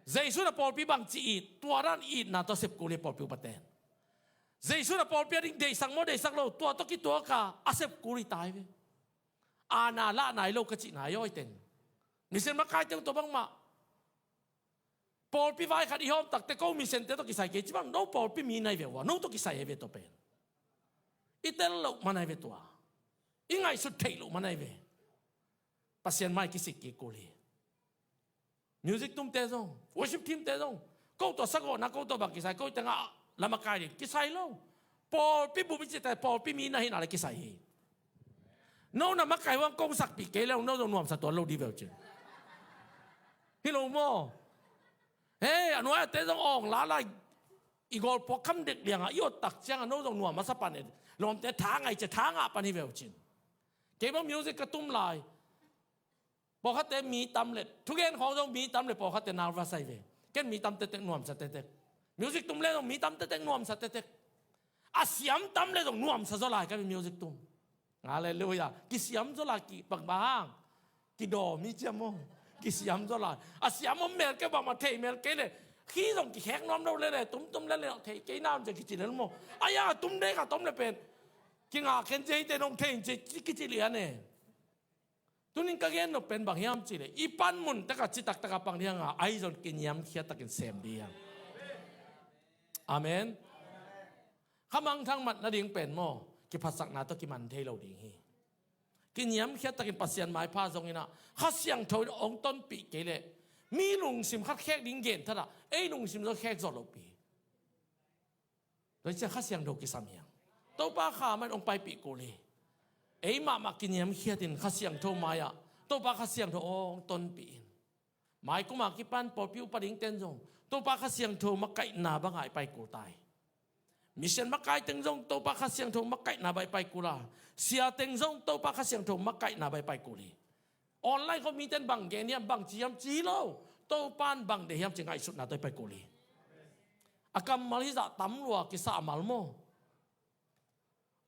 Jesu in a pawlpi bangci it, tua dan itna tawh a sep kul hi pawlpi upate in. Jesu in a pawlpi a ding deihsak maw deihsak lo, tua tawh kituak a a sep kul hi ta hi ve. Aana lah nai lo ka cihna hi aw, i teng. Mission makaite uh tua bangmah. Pawlpi vai khat i hawm takteh ko missionte tawh kisai kei ci bang, no pawlpi mi na hi ve uh a, no tawh kisai hi ve tua pen. I tel loh man ahi ve tua. I ngaihsut theih loh man ahi ve. Pasian mai kisik kik kul hi. Music tumte zong, worship teamte zong, ko tawh sagawhna, ko tawh bang kisai, ko tengah lama kai ding kisai lo. Pawlpi bup i cihte, pawlpi mi na hihna le kisai hi. No na makai huang kong sakpih kei le, no zong nuamsa tuan lo ding ve uh cin. Hi lo maw? Hei, a nuai-ate zong awng la lai, i gawlpuak kham dek liangah i ot tak ciangah no zong nuam masa pan e. Lawmte tha ngai cia, tha ngah pan hi ve uh cin. Kei bang music ka tum lai, pawlkhatte mi tam le, thugen khawng zong mi tam le pawlkhatte nervous ahi ve. Ken mi tam tektek, nuamsa tektek. Music tum le zong mi tam tektek, nuamsa tektek. A siam tam le zong nuamsa zaw lai ka hi music tum. Halleluiah. Kisiam zaw lai, ki bang bang hang. Kidawm hi cia maw. Kisiam zaw lai. A siam om mel kei, bangmah thei mel kei le, khi zong kikhek nuam lo le le, tumtum le le, thei kei nawn cia kici le maw. Ai-a, tum dek a tom le pen kingah khen cia hi te, nong thei in cia kici lian e. Tunin ka gen nop pen bang hiam cih leh, i panmun takah citak takah pang ding hang a, ahi zong kiniamkhiat takin sem ding hi hang. Amen. Kha mangthang mat nading pen maw, kiphatsakna tawh kiman thei lo ding hi. Kiniamkhiat takin Pasian maipha zongin ah, Kha Siangtho in hong tonpih kei leh, mi lungsim khat khek ding genthat ah, ei lungsim zong khek zawh lohpi. Tua hi ciang Kha Siangtho kisam hi hang. Topa Kha mah in hong paipih kul hi. Ei mahmah kiniamkhiat in Kha Siangtho mai-ah Topa Kha Siangtho hong tonpih in. Mai kum a kipan pawlpi upa dingte'n zong Topa Kha Siangtho makaihna bangah i pai kul ta hi. Mission makai teng zong Topa Kha Siangtho makaihna bangah i pai kul a, sia teng zong Topa Kha Siangtho makaihna bangah i pai kul hi. Online khawng mite'n bang gen hiam, bang ci hiam ci lo, Topa'n bang deih hiam ci ngaihsutna tawh i pai kul hi. A kammal hizah tam lua kisa a mal maw.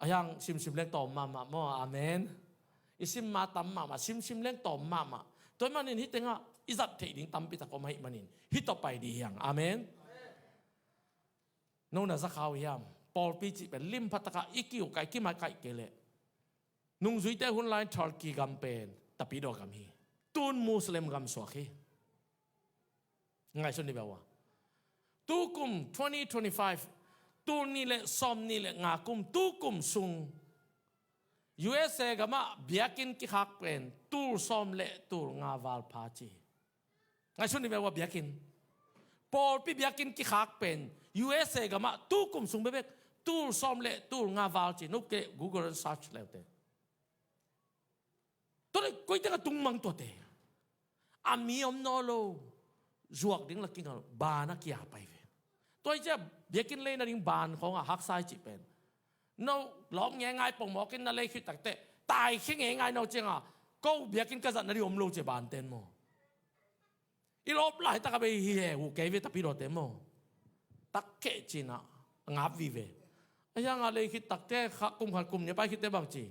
A hiang simsim leng tawm mahmah maw. Amen. I sim ma tam mahmah, simsim leng tawm mahmah. Tua ahih manin hih tengah i zat theih ding tampi tak om ahih manin hih tawh pai ding hi hang. Amen. No na za kha uh hiam? Pawlpi cih pen limpha takah i kiuhkaih kimakaih kei leh, nungzuite hun lai-in Turkey gam pen Tapidaw gam hi. Tun Muslim gam suak hi. Ngaihsun ni bia uh a. Tukum twenty twenty-five, tul nih le sawm nih le nga kum, tukum sung U S A gamah biakinn kikhak pen tul sawm le tul nga val pha ci. Ngaihsun ni ve ua biakinn. Pawlpi biakinn kikhak pen U S A gamah tukum sung bekbek tul sawm le tul nga val ci. Nop ke Google in search leute. Tua le koi teng a tung mang tuate. A mi om naw lo. Zuak ding la kingal. Ban a kia pai ve. Tua i cia biakinn lei nading ban khong a haksa i cih pen. No lawp ngeingai pongmawk in na lei khit takte. Taikhia ngeingai no cianga. Ko biakinn ka zat nading om lo cia ban ten maw. I lawp lai taka bei hi he uh kei ve tapidawte maw. Tak keh cina a ngap vive. A hianga lei khit takte kha kum khat kum nih pai khitte bang ci.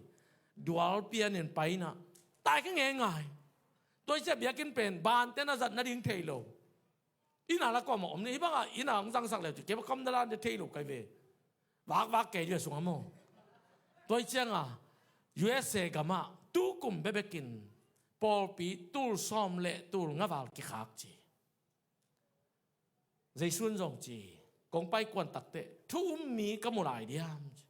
Dual pianin paina. Taikhia ngeingai. Tua i cia biakinn pen ban ten a zat nading thei lo. Ina la kuamah om ni hi banga ina hong zangsak leu ci kei ba kam na lan de thei lo kai ve. Vakvak kei dih a sungah maw. Tua i cianga U S A gamah tukum bekbekin pawlpi tul sawm le tul nga val kikhak ci. Jesu in zong ci, kong pai kuan takte thu um mi ka mu lai diam ci.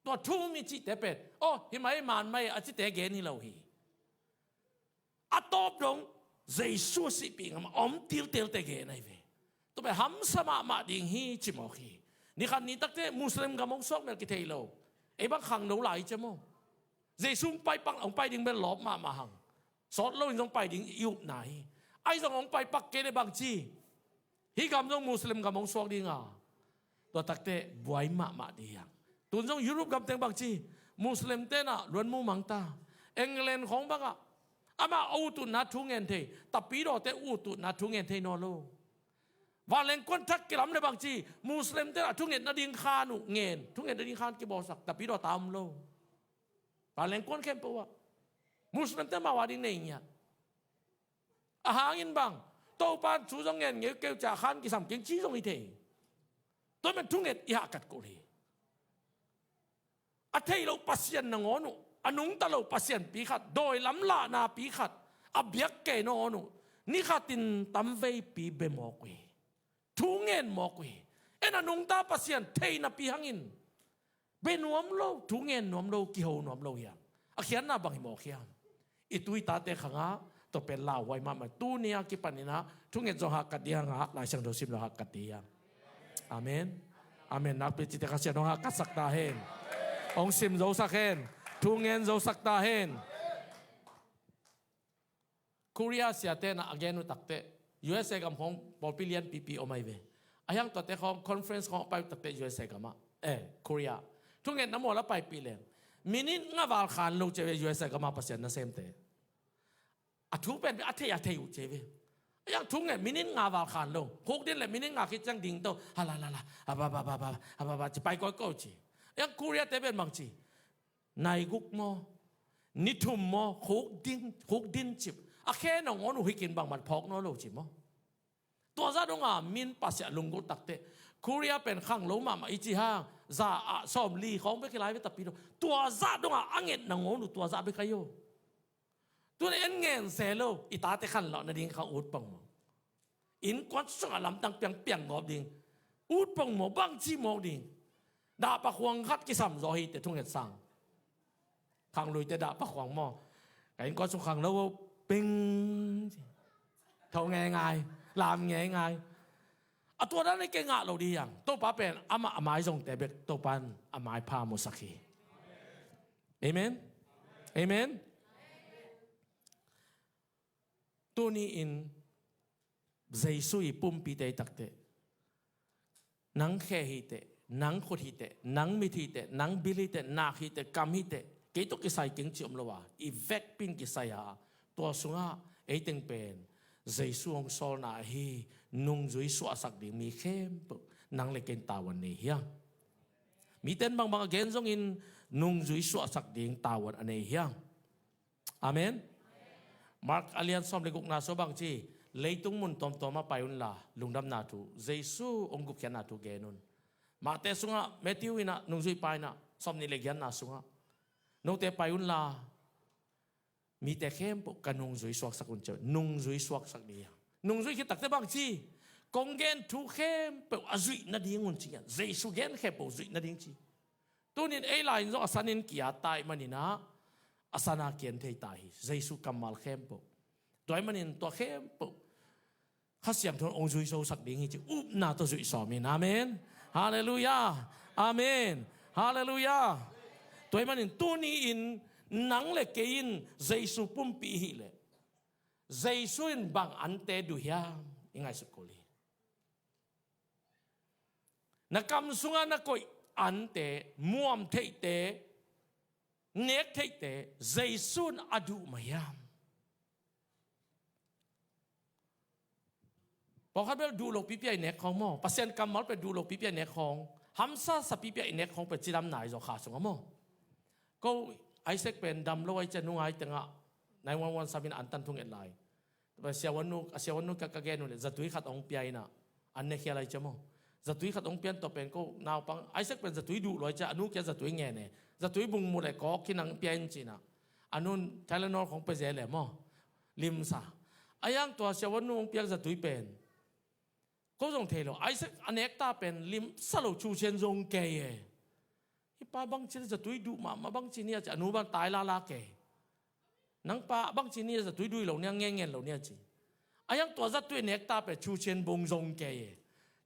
Tua thu um mi cihte pen aw hi mai man mai a cite gen hi lo hi. A tawp dong Jesu a sihpih ngam a om tiltelte gen ahi ve. Tua pen hamsa mahmah ding hi ci mawk hi. Nikhat ni takte Muslim gam hong suak mel kithei lo. Ei bang khang lo lai cia maw. Jesu hong pai pak hong pai ding bel lawp mahmah hang. Sawt lo in zong pai ding i upna hi. Ahi zong hong pai pak kei le bang ci. Hih gam zong Muslim gam hong suak dinga. Tua takte buai mahmah dih hiang. Tun zong Europe gam teng bang ci. Muslim tenah luan mu mangta. England khong bangah. Amah a ututna thu ngen thei. Tapidawte ututna thu ngen thei naw lo. Vanleng kuan thak kilam le bang ci. Muslim tenah thu ngen nading khan uh ngen. Thu ngen nading khan kibawlsak. Tapidaw ta om lo. Vanleng kuan khempeuh ah. Muslim te mawh a ding nei ngiat. A hangin bang Topan thu zong ngen ngeu keu ca khan kisam keng ci zong hi thei. Tua men thunget i hahkat kul hi. A thei lo Pasian nangawn uh a nungta lo Pasian pi khat dawi lam lahna pi khat a biak kei nangawn uh nikhatin tamveipi be mawk uh hi. Thu ngen mawk uh hi. En a nungta Pasian theihna pi hangin Be nuam lo, thu ngen nuam lo, kiho nuam lo hiam? A khiatna bang hi mawk hiam? I tu i tate khangah tua pen lauhuai mahmah. Tuni a kipaninah thunget zong hahkat dih hangah Lai Siangtho sim lo hahkat dih hiam? Amen. Amen. Nakpi cite Kha Sian hong hahkatsak ta hen. Hong sim zosak hen. Thu ngen zosak ta hen. Korea siate na a gen uh takte U S A gam khong pawlpi lianpipi om ahi ve. A hiang tuate khong conference khong a pai uh takte U S A gamah eh Korea thungetna mual a paipih leng minit nga val khan lo cia ve U S A gamah Pasian nasemte. A thu pen a thei a thei uh cia ve. A hiang thunget minit nga val khan lo khuk din le minit nga khit ciang ding to hala la la a ba ba ba ba a ba ba ci pai kawikawi ci. A hiang Korea te pen bang ci. Nai guk maw? Ni thum maw? Khuk ding, khuk din cip. A khe nangawn uh hikin bangman phawk nawn lo ci maw? Tua zah donga min Pasian lunggulh takte Korea pen khang lo mahmah i ci hang za ah sawm li khawng bek hi lai ve tapi lo. Tua zah donga a nget nangawn uh tua zah bek hai uh. Tun en ngen se lo i tate khan lo nading kha ut pang maw? Innkuan sungah lamtang piangpiang ngawp ding. Ut pong maw bangci mawk ding. Dahpa khuang khat kisam zaw hi te thunget sang. Khang lui te dahpa khuang maw? Ka innkuan sung khang lo ping. Tho ngeingai. Lam ngeingai. A tua dan i kei ngah lo dih hiang Topa pen amah a mai zongte bek Topa in a mai pha musak hi. Amen. Amen. Tuni-in Jesu i pumpite i takte nang khe hiteh, nang khut hiteh, nang mit hiteh, nang bil hiteh, nak hiteh, kam hiteh, kei tawh kisai keng ci om lo a i vekpin kisai a tua sungah ei teng pen Jesu hong sawlna ahi nungzui suahsak ding mi khempeuh nang le kei in tavuan nei hiam? Miten bangbang a gen zongin nungzui suahsak ding tavuan a nei hiam? Amen. Mark a lian sawm le gukna sua bangci leitung mun tawmtawm a pai unla lungdamna thu Jesu hong gupkhiatna thu gen un. Mahte sungah Matthew inah nungzuipa inah sawm nih le giatna sungah note pai unla mite khempeuh ka nungzui suaksak un cia nungzui suaksak dih hiam? Nungzui khit takte bangci Kong gen thu khempeuh a zuih nading un ci ngiat. Jesu gen khempeuh zuih nading ci. Tunin ei lai in zong a sanin ki-at ta ahih manin ah, a sana ki-en thei ta hi. Jesu kammal khempeuh. Tua ahih manin tua khempeuh Kha Siangtho in hong zuisosak ding hi ci upna tawh zuih sawm in. Amen. Halleluiah. Amen. Halleluiah. Tua ahih manin tuni-in nang le kei in Jesu pumpi i hih leh, Jesu in bang ante duh hiam i ngaihsut kul hi. Na kam sungah na koih ante, muam theihte, nek theihte Jesu in a duh mah hiam? Pawlkhat bel duh lo pipi a i nek khawng maw, Pasian kammal pen duh lo pipi a i nek khawng, hamsa sa pipi a i nek khawng pen cidam nai zaw kha sungah maw. Ko Isaac pen dam lo ahih ciang nungai tengah nine one one sam in an tan thung et lai. Tua siavuan nu, a siavuan nu ka, ka gen uh leh zatui khat hong pia in ah, an ne khial ahih ciang maw. Zatui khat hong pia in tua pen ko naupang, Isaac pen zatui duh lo ahih ciang a nu kiang zatui ngen e. Zatui bung mu leh kawk khin hong pia in ci in ah, a nun Tylenol khawng pia zel e maw. Limsa. A yang tua siavuan nu hong piak zatui pen ko zong thei lo. Isaac a nek ta pen limsa lo, chu cian zong kei e. Hih pa bangci zatui duh mahmah bangci nia ci, a nu bang tai lala kei. Nang pa bangci nia, zatui duh lo nia, ngen ngen lo nia ci. A yang tua zatui nek ta pen chu cian bung zong kei e.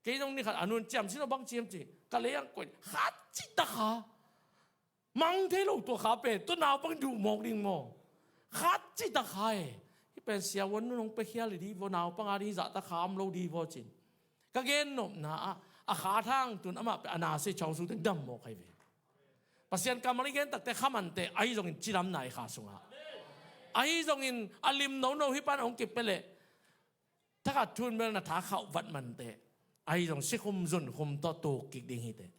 Kei zong ni khat a nun ciam sin lo bangci hiam ci. Ka lei ang koih khat ci ta kha. Mang thei lo tua kha pen, tua naupang duh mawk ding maw. Khat ci ta kha e. Hih pen siavuan nu hong pia khial hi ding vaw, naupang a ding zahtak kha om lo ding vaw cin. Ka gen nopna ah, a kha thang tun amah pen a na se chawng sung teng dam mawk hi ve. Pasian kammal i gen takte kha mante, ahi zongin cidam nai kha sungah. Ahi zongin a lim nono hih pan hong kipia leh, thakhat thu in bel na tha khauh vat mante, ahi zong sikhum zunkhum tawh tuk kik ding hi teh.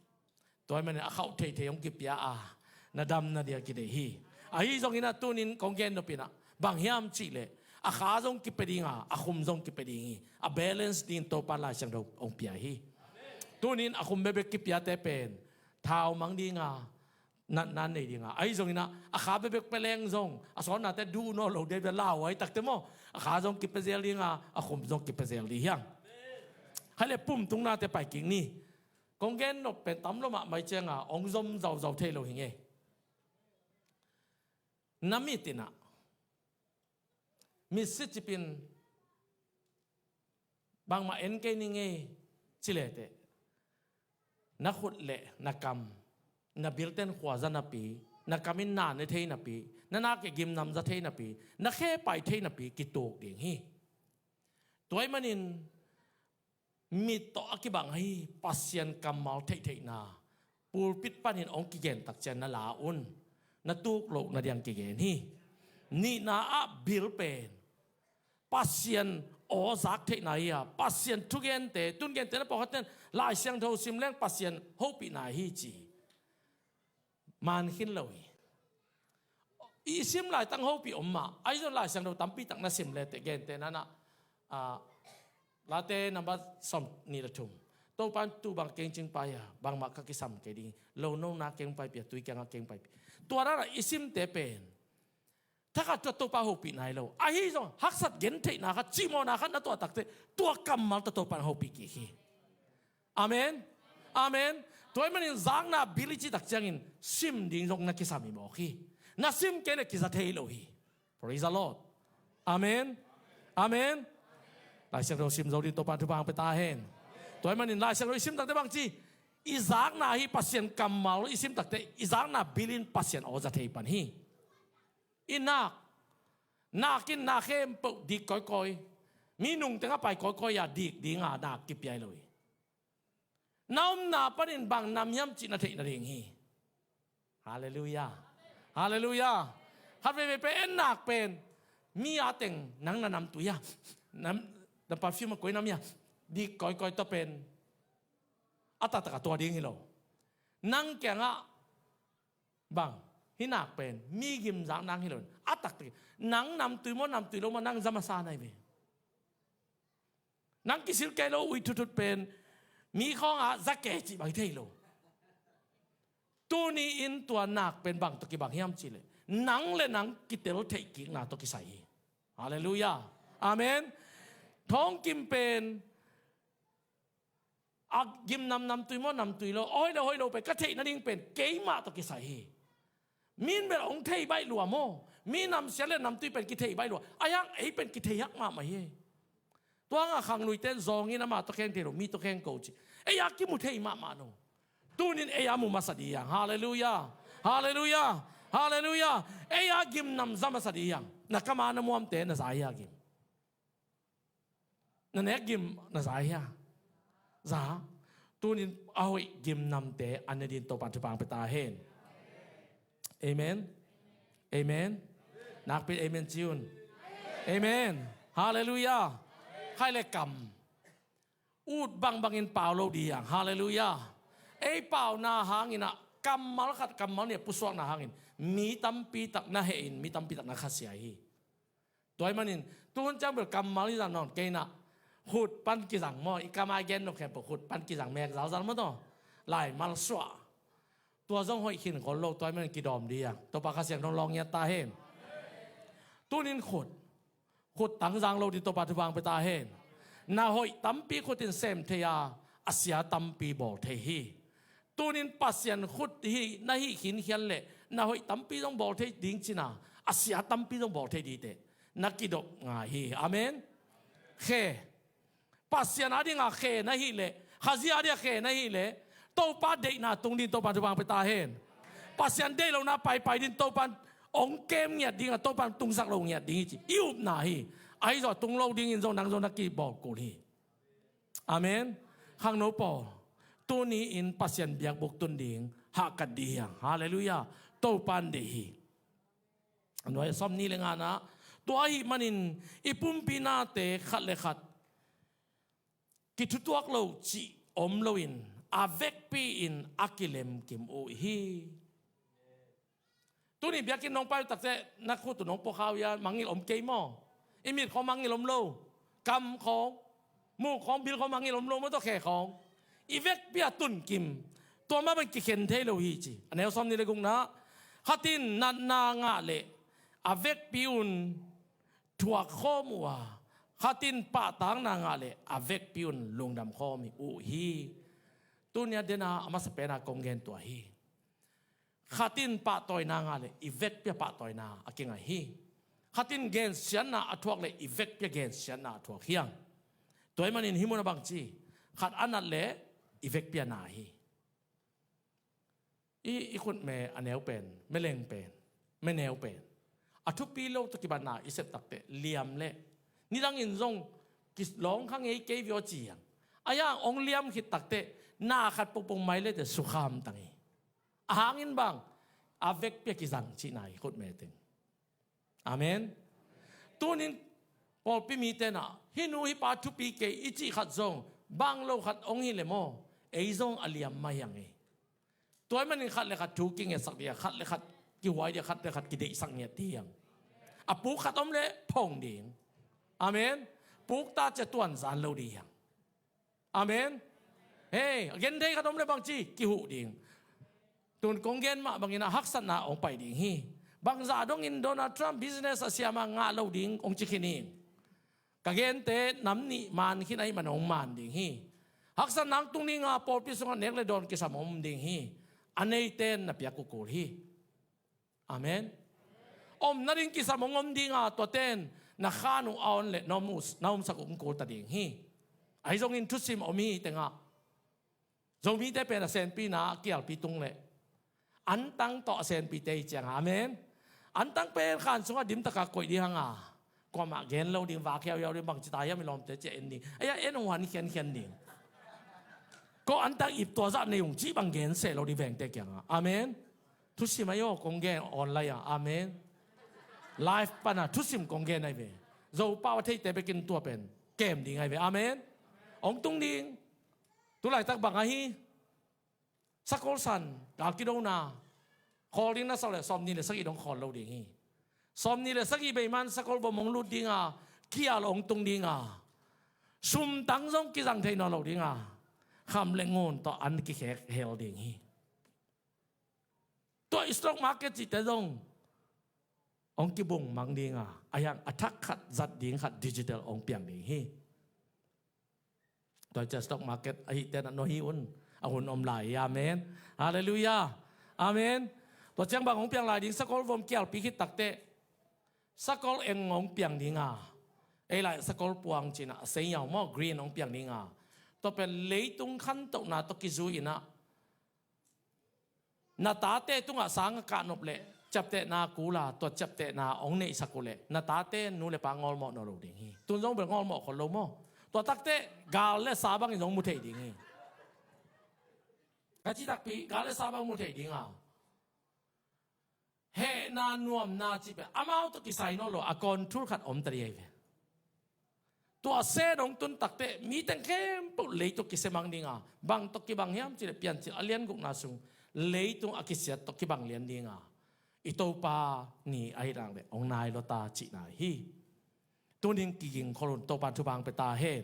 Tua ahih manin a khauh theithei hong kipia a, na damna dia kideih hi. Ahi zongin ah tunin kong gen nop in ah, bang hiam cih leh, a kha zong kipia ding a, a khum zong kipia ding hi. A balance dingin Topa Lai Siangtho hong pia hi. Tunin a khum bekbek kipiate pen thau mang ding a, natna nei ding a, ahi zongin ah a kha bekbek pia leng zong a sawnnate duh nawn lo ding a, bia lau ahi takte maw, a kha zong kipia zel ding a, a khum zong kipia zel ding hi hang. Khaile pum tungnate pai kik ni. Kong gen nop pen tam lo mahmah ahih ciang a hong zom zauzau thei lo hi ngei. Na mit in ah, mitsi cip in bangmah en kei ni ngei ci le teh, na khut le na kam, na bilten khuaza napi, na kam in na ne thei napi, na nak in gimnamza thei napi, na khe pai thei napi kituk ding hi. Tua ahih manin mit tawh a kibang ahi Pasian kammal theihtheihna pulpit panin hong kigen tak ciang na la un. Na tuk loh na diang kigen hi. Nihna ah bil pen Pasian aw zak theihna hi a, Pasian thugente, tun gente na pawlkhatte in Lai Siangtho sim leng Pasian hopihna hi ci. Man khin lo hi. I sim laitak hopih om mah, ahi zong Lai Siangtho tampi tak na sim le teh, gente na na, ah, Late number sawm nih le thum. Topa in tu bang keng cing pai a, bangmah ka kisam kei ding hi. Lo nona keng paipi a, tui kiangah keng paipi. Tua na na i simte pen thakhat tua Topa hopih nai lo. Ahi zong haksat gentheihna khat, cimawhna khat na tuah tak teh, tua kammal tawh Topa in hopih kik hi. Amen. Amen. Tua ahih manin zakna bil i cih tak ciangin sim ding zong na kisam hi mawk hi. Na sim kei leh kiza thei lo hi. Praise the Lord. Amen. Amen. Lai Siangtho sim zo ding Topa in thupha hong pia ta hen. Tua ahih manin Lai Siangtho i sim takte bang ci, i zakna hi Pasian kammal i sim takte, i zakna bil in Pasian aw za thei pan hi. I nak, nak in na khempeuh dik kawikawi. Mi nung tengah pai kawikawi a, dik ding a nak kipia hi lo hi. Na omna panin bang nam hiam cih na theih nading hi. Halleluiah. Halleluiah. Khat veivei pen en nak pen, mi a teng nang na namtui a, nam, na perfume a koi nam hi a, dik kawikawi tawh pen a taktak a tua ding hi lo. Nang kiangah bang, hih nak pen mi gimzak nang hi lo in, a taktak in nang namtui maw, namtui lo maw, nang za masa na hi ve. Nang kisil kei lo, ui thutthut pen mi khawngah za kei cih bang hi thei lo. Tuni in tua nak pen bang tawh kibang hiam cih leh, nang le nang kitel theih kikna tawh kisai hi. Halleluiah. Amen. Thawngkim pen A gimnam namtui maw, namtui lo, a hoih le hoih lo pen ka theih nading pen keimah tawh kisai hi. Mi in bel hong thei baih lua maw. Mi namsiat le namtui pen kithei baih lua. A hiang ei pen kithei hak mahmah hi. Tua hangah khangluite in zawng in ama tawh kheng thei lo, mi tawh kheng ko ci. Ei a kimu thei mahmah lo. Tunin ei a mu masa dih hiang. Halleluiah. Halleluiah. Halleluiah. Ei a gimnam za masa dih hiang. Na kam a na muamte na za hia gim? Na nek gim na za hia? Za. Tunin a hoih gimnamte a ne dingin Topa thupha pia ta hen. Amen. Amen. Nakpi in amen ci un. Amen. Halleluiah. Khai le kam. Ut bangbangin pau lo dih hiang. Halleluiah. Ei pauna hangin ah kammal khat kammal nih a pusuakna hangin mi tampi tak na hehin, mi tampi tak na khasia hi. Tua ahih manin tuhun ciang bel kammal hi zah nawn kei in ah, khut pan kizang maw, i kam a i gen nop khempeuh khut pan kizang, mek zauzal maw taw, laimal suah. Tua zong hoih khin khol lo, tua ahih manin kidawm dih hiang. Topa Kha Siangtho in lawng ngiat ta hen. Tunin khut, khut tang zang lo ding Topa thupha pia ta hen. Na hoih tampi khut in sem thei a, a sia tampi bawl thei hi. Tunin Pasian khut hi na hih khinkhian leh na hoih tampi zong bawl thei ding cih na, a sia tampi zong bawl thei ding teh na kidop ngai hi. Amen. Khe. Pasian a dinga khe na hih leh, Khazih a dinga khe na hih leh, Topa deihna tung ding Topa thupha pia ta hen. Pasian deih lohna paipai ding Topa in hong kem ngiat ding a, Topa in tungsak lo ngiat ding hi ci i upna hi. Ahi zong a tung lo dingin zong nang zong na kibawl kul hi. Amen. Khangno pawl, tuni in Pasian biakbuk tun ding hahkat dih hiang. Halleluiah. Topa in deih hi. A nuai a sawmnih le ngana, tua ahih manin i pumpi nate khat le khat kithutuak lo cih om loin a vekpi-in a kilemkim uh hi. Tuni biakinn nong pai uh takteh na khut uh nong puakhau uh a, mangngilh om kei maw? I mit khawng mangngilh om lo. Kam khawng, muk khawng, bil khawng mangngilh om lo maw, tua khe khawng. I vekpi a tunkim, tua mah bang kikhen thei lo hi ci. A neu sawmnih le gukna, khat in natna ngah leh a vekpi un thuak khawm uh a, khat in pahtakna ngah leh a vekpi un lungdam khawm uh hi. Tuni a den a a masa pen a kong gen tua hi. Khat in pahtawina ngah leh i vekpi a pahtawina a kingai hi. Khat in gensiatna a thuak leh i vekpi a gensiatna a thuak hiang. Tua ahih manin hih mun a bangci, khat a nat leh i vekpi a na hi. I, i khutme a neu pen, meleng pen, meneu pen, a thupi lo tawh kibatna i sep takteh liam leh nidangin zong kilawng kha ngei kei viau ci hiang. A hiang hong liam khit takteh na khat pongpong mai leh teh sukha hamtang hi. A hangin bang, a vekpi a kizang cihna hi khutme teng. Amen. Tunin pawlpi mite in ah, hih nu hih pa thupi kei i cih khat zong, bang lo khat hong hi leh maw, ei zong a liam mah hiang ei. Tua ahih manin khat le khat thu kingetsak ding a, khat le khat kihuai ding a, khat le khat kideihsak ngiat ding hiang. A puk khat om leh phong ding. Amen. Puk ta cia tuanzan lo ding hiang. Amen. Hei, a genthei khat om leh bangci kihuh ding. Tun kong gen mah bangin a haksatna hong pai ding hi. Bangzah dongin Donald Trump business a siam a ngah lo ding hong ci khin hi. Ka gente nam nih man khin ahih man hong man ding hi. Haksatna hong tung ding a, pawlpi sungah nek le dawn kisam om ding hi. A neite in na piak uh kul hi. Amen. Om nading kisam hong om ding a, tuate in na khan uh a on leh na om uh, na omsak uh hong kul ta ding hi. Ahi zongin thusim om hi tengah. Zomite pen a senpi na a kialpi tung leh antang tawh a senpite hi ciang a. Amen. Antang pen khan sungah dim taka koih ding hang a, kuamah gen lo ding, vak hiauhiau ding, bangci ta hiam i lawmte ci a en ding. Ahi a en hong han khiankhian ding. Ko antang ip tua zah nei ung cih bang gen seh lo ding vengte kiangah. Amen. Thusim ahi aw, kong gen online ah. Amen. Live pan a thusim kong gen ahi ve. Zopau a theite bekin tua pen kem ding ahi ve. Amen. Hong tung ding. Tulaitak bang ahi, sakol san, gal kidona, khawl ding na sa leh sawmnih le sagih dong khawl lo ding hi. Sawmnih le sagih bei man sakol vom hong lut ding a, kial hong tung ding a, sumtang zong kizang thei nawn lo ding a, kham le ngun tawh an kikhek hel ding hi. Tua i stock market cihte zong hong kibung mang ding a, a hiang a thak khat zat ding khat digital hong piang ding hi. Tua ciang stock market ahih teh na nuam hi un. A hun om lai hi. Amen. Halleluiah. Amen. Tua ciang bang hong piang lai ding, sakol vom kialpi khit takteh, sakol eng hong piang ding a, ei lai sakol puang ci-in ah, a seiau maw, green hong piang ding a, tua pen leitung khantohna tawh kizui-in ah, na tate tungah sang a kahnop leh ciaptehna kul a, tua ciaptehna hong neihsak uh leh na tate nu le pa ngawlmawh nawn lo ding hi. Tun zong bel ngawlmawh khol lo maw? Tua takteh gal le sa bangin zong mu thei ding hi. Ka cih takpi, gal le sa bang mu thei ding a, hehna nuamna cih pen amau tawh kisai nawn lo a, control khat om ta ding ahi ve. Tua sen hong tun takteh mi teng khempeuh lei tawh kisia mang ding a, bang tawh kibang hiam cih leh Piancil a lian gukna sung leitung a kisiat tawh kibang lian ding a, i Topa ni ahih nak leh hong nai lua ta cihna hi. Tuni-in kigingkhol un, Topa'n thupha hong pia ta hen.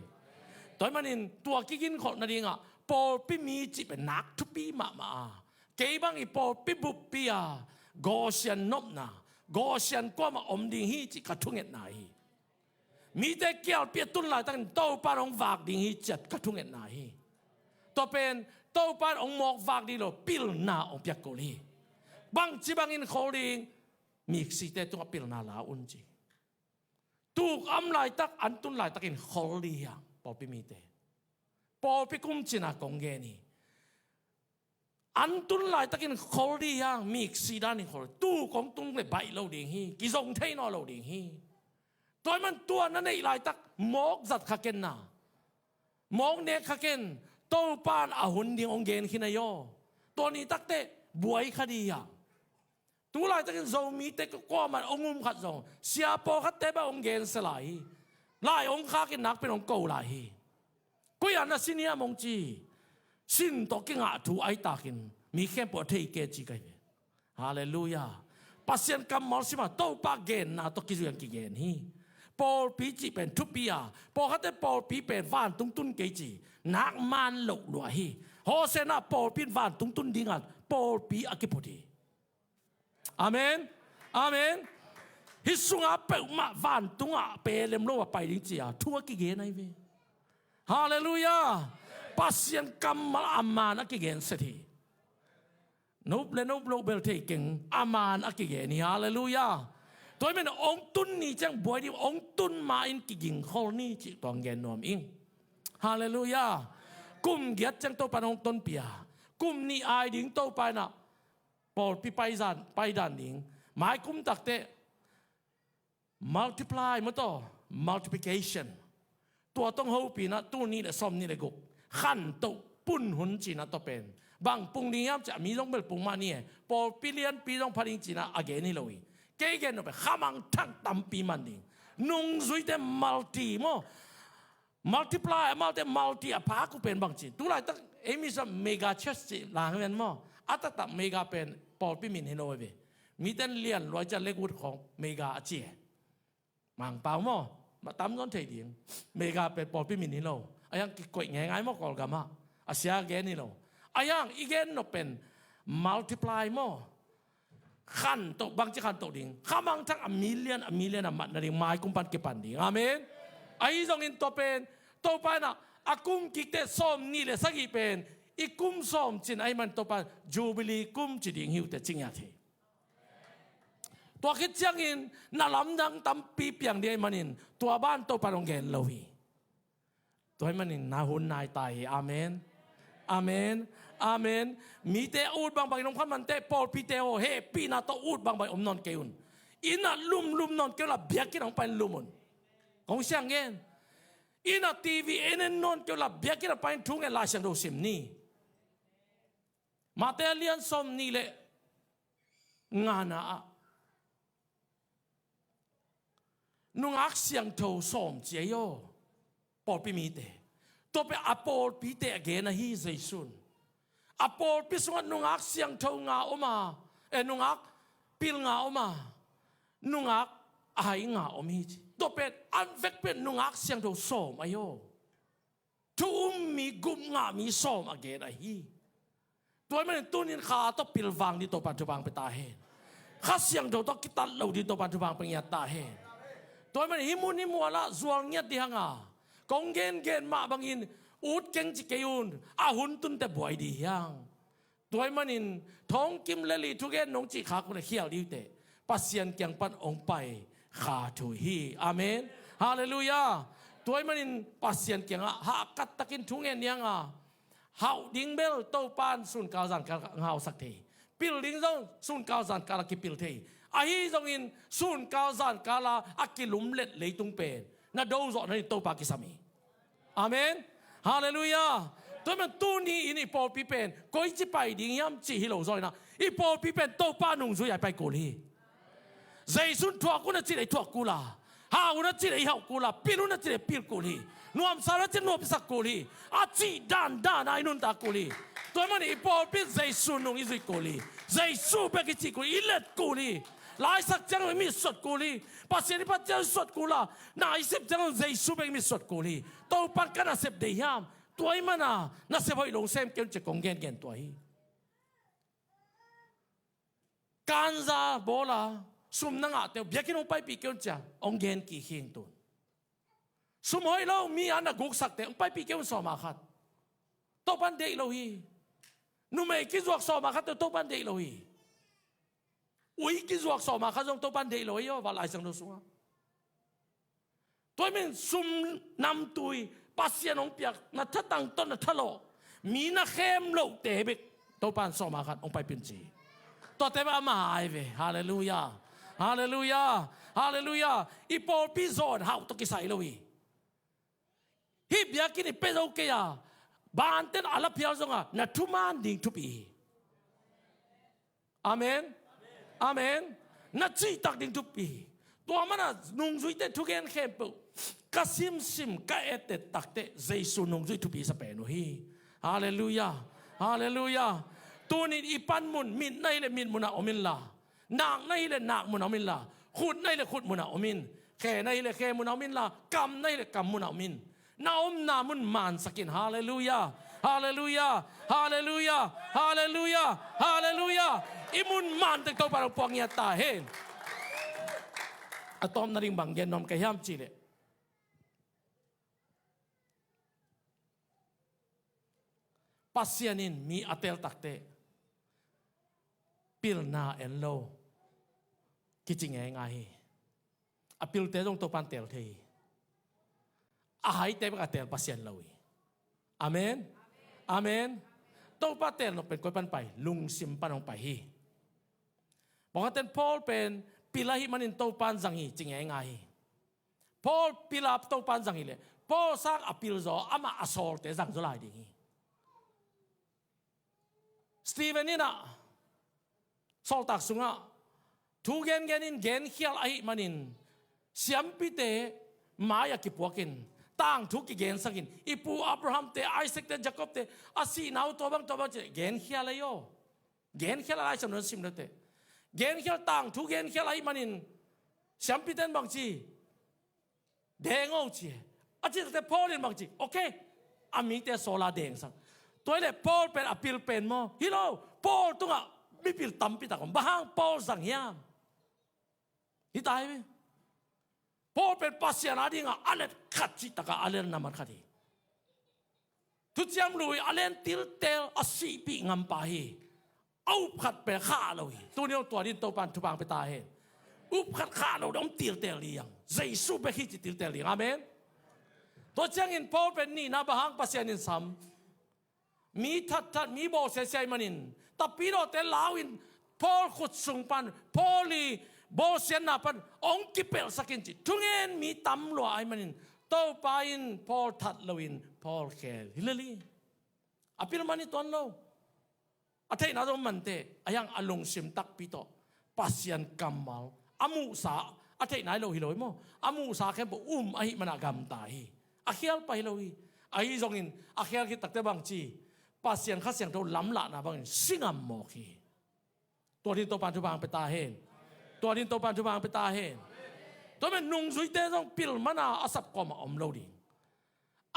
Tua ahih manin tua kigingkholh nadingah pawlpi mi cih pen nak thupi mahmah a, kei bang i pawlpi buppi a, Gosian nopna, Gosian kuamah om ding hi cih ka thungetna hi. Mite kialpi a tun laitakin Topa'n hong vak ding hi ciat ka thungetna hi. Tua pen Topa'n hong mawk vak ding lo, pilna hong piak kul hi. Bangci bangin khol ding? Miksite tungah pilna la un ci. Tuk a om laitak, an tun laitakin khol ding hi hang, pawlpi mite. Pawlpi kum cina kong gen hi. An tun laitakin khol ding hi hang, miksi danin khol. Tuk hong tung leh baih lo ding hi, kizong thei nawn lo ding hi. Tua ahih man tua na neih laitak mawk zat kha ken na. Mawk nek kha ken, Topa'n a hun ding hong gen khin ahi aw. Tua ni takteh buai kha ding hi hang. Tu laitakin Zomite kuamah hong um khat zong, sia pawlkhatte bang hong gensia lai hi. Lai hong khakin nakpi-in hong ko lai hi. Koi-ah na sin hiam hong ci. Sin tawh kingah thu ahi takin mi khempeuh a thei kei ci ka hi ve. Halleluiah. Pasian kammal sim a, Topa genna tawh kizui-in kigen hi. Pawlpi cih pen thupi a, pawlkhatte pawlpi pen vantung tun kei ci, nak man loh lua hi. Hosea pawlpi in vantung tun ding a, pawlpi a kiphut hi. Amen. Amen. Hih sungah peuhmah vantungah pelem lo a pai ding ci-a thu a kigen ahi ve. Halleluiah. Pasian kammal a man a kigen set hi. Nop le nop loh bel thei keng, a man a kigen hi. Halleluiah. Tua ahih manin hong tun ni ciang buai ding, hong tun ma-in kigingkhol ni cih tua hong gen nuam ing. Halleluiah. Kum giat ciang Topa'n hong tonpih a, kum nih ai ding Topa in ah pawlpi paidan, paidan ding. Maikum takteh multiply maw, tawh multiplication, tua tawh hong hopih in ah, tul nih le sawmnih le guk khantoh pun hun ci-in ah, tua pen bang pung ding hiam cih leh, mi zong bel pung mah ni e, pawlpi lianpi zong pha ding ci-in ah a gen hi lo hi. Kei gen nop pen khamangthang tampi man ding. Nungzuite multi maw, multiply, amaute multi a phak uh pen bang ci. Tu laitak ei mi sa mega church ci lang ven maw. A taktak mega pen pawlpi min hi lo ve. Miten lian luai ciang Lakewood khawng mega a ci e. Mangpau maw, ma tam zawn thei ding. Mega pen pawlpi min hi lo. A hiang kikoih ngeingai maw Kawlgam ah. A sia gen hi lo. A hiang i gen nop pen multiply maw. Khantoh, bangci khantoh ding. Khamangthang a million, a million a mat nading maikum pan kipan ding. Amen. Ahi zongin tua pen Topa in ah, a kum kikte sawmnih le sagih pen i kum sawm cin ahih man Topa Jubilee kum ci ding hi uh teh ci ngiat hi. Tua khit ciangin na lamdang tampi piang ding ahih manin tua ban Topa in hong gen lo hi. Tua ahih manin na hun nai ta hi. Amen. Amen. Amen. Mite a ut bangbang in om kha man teh, pawlpite aw, hehpihna tawh ut bangbang in om nawn kei un. Inn ah lumlum nawn kei un la, biakinn ah hong pai-in lum un. Kong siang ngen. Inn ah TV en en nawn kei un la, biakinn ah pai-in thu ngen, Lai Siangtho sim ni. Mate a lian sawmnih le ngana ah nungak siangtho sawm ci ahi aw, pawlpi mite. Tua pen a pawlpite a gen ahi Jesu'n. A pawlpi sungah nungak siangtho nga om a, eh, nungak pil nga om a, nungak a hai nga om hi ci. Tua pen an vek pen nungak siangtho sawm ahi aw. Thu um mi, gup ngah mi sawm a gen ahi. Tua ahih manin tuni-in Kha tawh pilvang ding Topa'n thupha hong pia ta hen. Kha Siangtho tawh kitat lo ding Topa'n thupha hong pia ngiat ta hen. Tua ahih manin hih mun hih mual ah zual ngiat ding hang a, kong gengen mah bangin Ut keng ci kei un, a hun tun teh buai dih hiang. Tua ahih manin thongkim le li thugen nong cih khak uh leh khial dih uh teh Pasian kiang pan hong pai kha thu hi. Amen. Halleluiah. Tua ahih manin Pasian kiangah hahkat takin thu ngen ni hang a, hauh ding bel Topa'n sunkal zankal hong hausak thei hi. Pil ding zong sunkal zankal a kipil thei hi. Ahi zongin sunkal zankal a a kilumlet leitung pen na do zawh nading Topa kisam hi. Amen. Halleluiah. Tua ahih manin tuni in i pawlpi pen koici pai ding hiam cih hi lo zaw in ah, i pawlpi pen Topa nungzui a pai kul hi. Jesu'n thuak un a cih leh i thuak kul a, hau un a cih leh i hau kul a, pil un a cih leh i pil kul hi. Nuamsa un a cih leh nuamsa kul hi. A cih dandan a i nuntak kul hi. Tua ahih manin i pawlpi in Jesu nung i zuih kul hi. Jesu bek i cih kul hi. I let kul hi. Laisak ciang i mit suak kul hi. Pasian i phat ciang i suak kul a, na i sep ciang Jesu bek i mit suak kul hi. Topa'n ka nasep deih hiam? Tua ahih manin nasep hoih lo hong sem kei un ci-a kong gengen tua hi. Kanza bawl a sum na ngahte uh biakinn hong paipih kei un ci-a hong gen kik hi ing tun. Sum hoih lo mi a na guksakte hong paipih kei un sawma khat. Topa'n deih lo hi. Numei kizuak sawma khat uh Topa'n deih lo hi. Ui kizuak sawma khat zong Topa'n deih lo hi aw, Lai Siangtho sungah. Tua ahih manin sum namtui, Pasian hong piak na thatang tawh na thalawh, mi na khem lohte bek Topa'n sawma khat hong paipih un ci hi. Tuate bek ama hai ve. Halleluiah. Halleluiah. Halleluiah. I pawlpi zawn hauh tawh kisai lo hi. Hih biakinn i pia zo kei a, bante'n a la phial zong a na thuman ding thupi hi. Amen. Amen. Na cihtak ding thupi hi. Tua manin nungzuite thugen khempeuh ka simsim ka etteh takteh Jesu nungzui thupi sa pen uh hi. Halleluiah. Halleluiah. Tuni-in i panmun mit na hih leh mit munah om inla, nak na hih leh nak munah om inla, khut na hih leh khut munah om in, khe na hih leh khe munah om inla, kam na hih leh kam munah om in. Na omna mun mansak in. Halleluiah. Halleluiah. Halleluiah. Halleluiah. Halleluiah. I mun man teng Topa'n hong puak ngiat ta hen. A tawpna ding bang gen nuam ka hiam cih leh, Pasian in mi a tel takteh pilna en lo kici ngeingai hi. A pilte zong Topa'n tel thei hi. A haite bek a tel Pasian lo hi. Amen. Amen. Topa tel nop pen koi pan pai? Lungsim pan hong pai hi. Bangkhat ten Paul pen pil ahih manin Topa'n zang hi ci ngeingai hi. Paul pil a Topa'n zang hi leh Paul sang a pilzaw amah a sawlte zangzaw lai ding hi. Stephen in ah sawltak sungah thu gengen in genkhial ahih manin siampite mai-ah kipuakin tangthu kigensakin i pu Abrahamte, Isaakte, Jakobte a sihna uh tua bang tua bang ci-in genkhial ahi aw. Genkhial a Lai Siangtho na sim lote. Genkhial, tangthu genkhial ahih manin siampite in bangci, deng aw ci hi. A cih takteh Paul in bangci, okay, a mite sawl a dengsak. Tua hi leh Paul pen a pil pen maw? Hi lo. Paul tungah mipil tampi tak om. Bang hang Paul zang hiam? Hi ta hi ve. Paul pen Pasian a dingah a let khat cih takah a let na man khat hi. Thuciam Lui a len tiltel a sihpih ngampa hi. A up khat pen khah lo hi. Tuni hong tua ding Topa'n thupha hong pia ta hen. Up khat khah lo ding hong tiltel ding hi hang. Jesu bek hi ci tiltel ding hi hang. Amen. Tua ciangin Paul pen nihna bang hang Pasian in sam? Mi thatthat, mi bawlsiasia ahih manin tapidawte lau in Paul khut sung pan, Paul i bawlsiatna pan hong kipelhsak in ci. Thungen mi tam lua ahih manin Topa in Paul that loin Paul khel hi lel hi. A pil man hi tuan lo. A theihna zong manteh, a hiang a lungsim takpi tawh Pasian kammal a muhsa, a theihna hi lo hi lo hi maw? A muhsa khempeuh um ahih manin a gamta hi. A khial pah hi lo hi. Ahi zongin a khial khit takteh bangci, Pasian Kha Siangtho lamlahna bangin si ngam mawk hi. Tua ding Topa'n thupha hong pia ta hen. Tua ding Topa'n thupha hong pia ta hen. Tua manin nungzuite zong pil man a a sap kuamah om lo ding.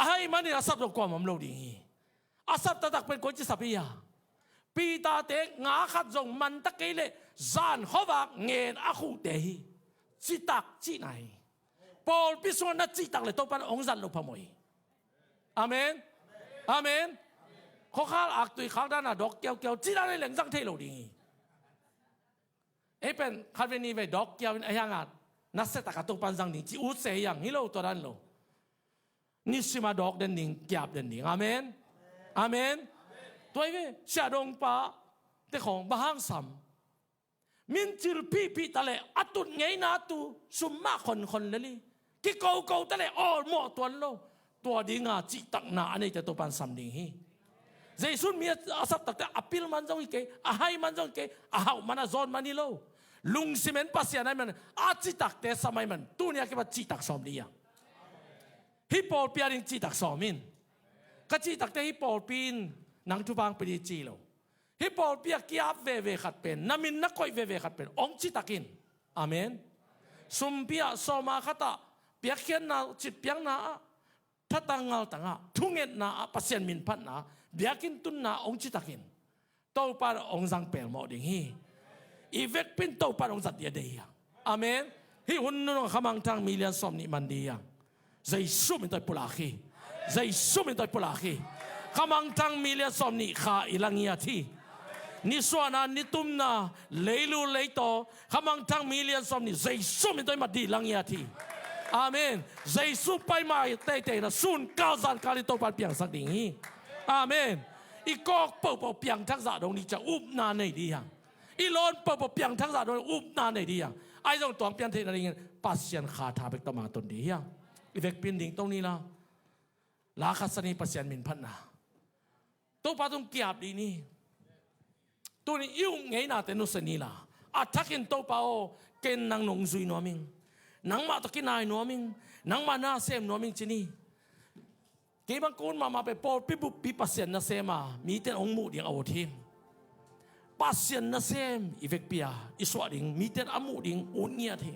Ahih manin a sap zong kuamah om lo ding hi. A sap taktak pen koici sap hi a? Peter-te nga khat zong man ta kei leh zan khuavak ngen a khuhte hi. Citak cihna hi. Pawlpi sungah na cihtak leh Topa'n hong zat loh phamawh hi. Amen. Amen. Khuakhal aktui khak dana dawk kiaukiau ci dan a leng zang thei lo ding hi. Ei pen khat vei ni vei dawk kiau in a hiang a nasia taka Topan zang ding ci ut se hiang hi lo, tua dan lo. Nisima dawk den ding, kiap den ding. Amen. Amen. Tua hi ve, Sia Dong pa te khawng bang hang sam? Min cil phihphih ta leh a tut ngeina tu sum mah khonkhon lel hi. Kikoko ta leh awlmawh tuan lo. Tua dinga cihtakna a neite Topan sam ding hi. Jesu in mi a sap takte a pil man zong hi kei, a hai man zong hi kei, a hauh man, a zawn man hi lo. Lungsim en Pasian ahih man, a citakte sam ahih man, tuni a kipat cihtak sawm dih hiang. Hih pawlpi a ding cihtak sawm in. Ka cihtakte hih pawlpi in nang thupha hong pia dih ci lo. Hih pawlpi a ki-ap veve khat pen, na min na koih veve khat pen hong citak in. Amen. Sumpi ah, sawma khat ah, piakkhiatna, citpiakna ah, thatang ngaltang ah, thungetna ah, Pasian min phatna ah, biakinn tunna ah hong citak in. Topa in hong zang pelmawh ding hi. I vekpi in Topa in hong zat dih a deih hiang. Amen. Hih hun nunung a khamangthang milian sawm nih man dih hiang. Jesu min tawh i pulak hi. Jesu min tawh i pulak hi. Khamangthang milian sawm nih kha i la ngiat hi. Nisuahna, nitumna, leilu leitaw, khamangthang milian sawm nih Jesu min tawh i mat dih la ngiat hi. Amen. Jesu pai ma teitei na sun kal zan kal in Topa in piangsak ding hi. Amen. I kawk pohpoh piangthak zah dong ding ciang upna nei dih hiang. I lawn pohpoh piangthak zah dong upna nei dih hiang. Ahi zong tuang pian theihna dingin Pasian kha tha bek tawh mah tun dih hiang. I vekpi in ding to ni la. La khat sa ni, Pasian min phatna. Topa tung kiap dih ni. Tuni i up ngeinate nusia ni la. A thakin Topa aw, ken nang nong zui nuam ing. Nangmah tawh kinai nuam ing. Nangmah na sem nuam ing ci ni. Kei bang kun mahmah pen pawlpi buppi Pasian nasem a mite in hong muh ding a ut hi. Pasian nasem i vekpi a i suah ding mite in a muh ding ut ngiat hi.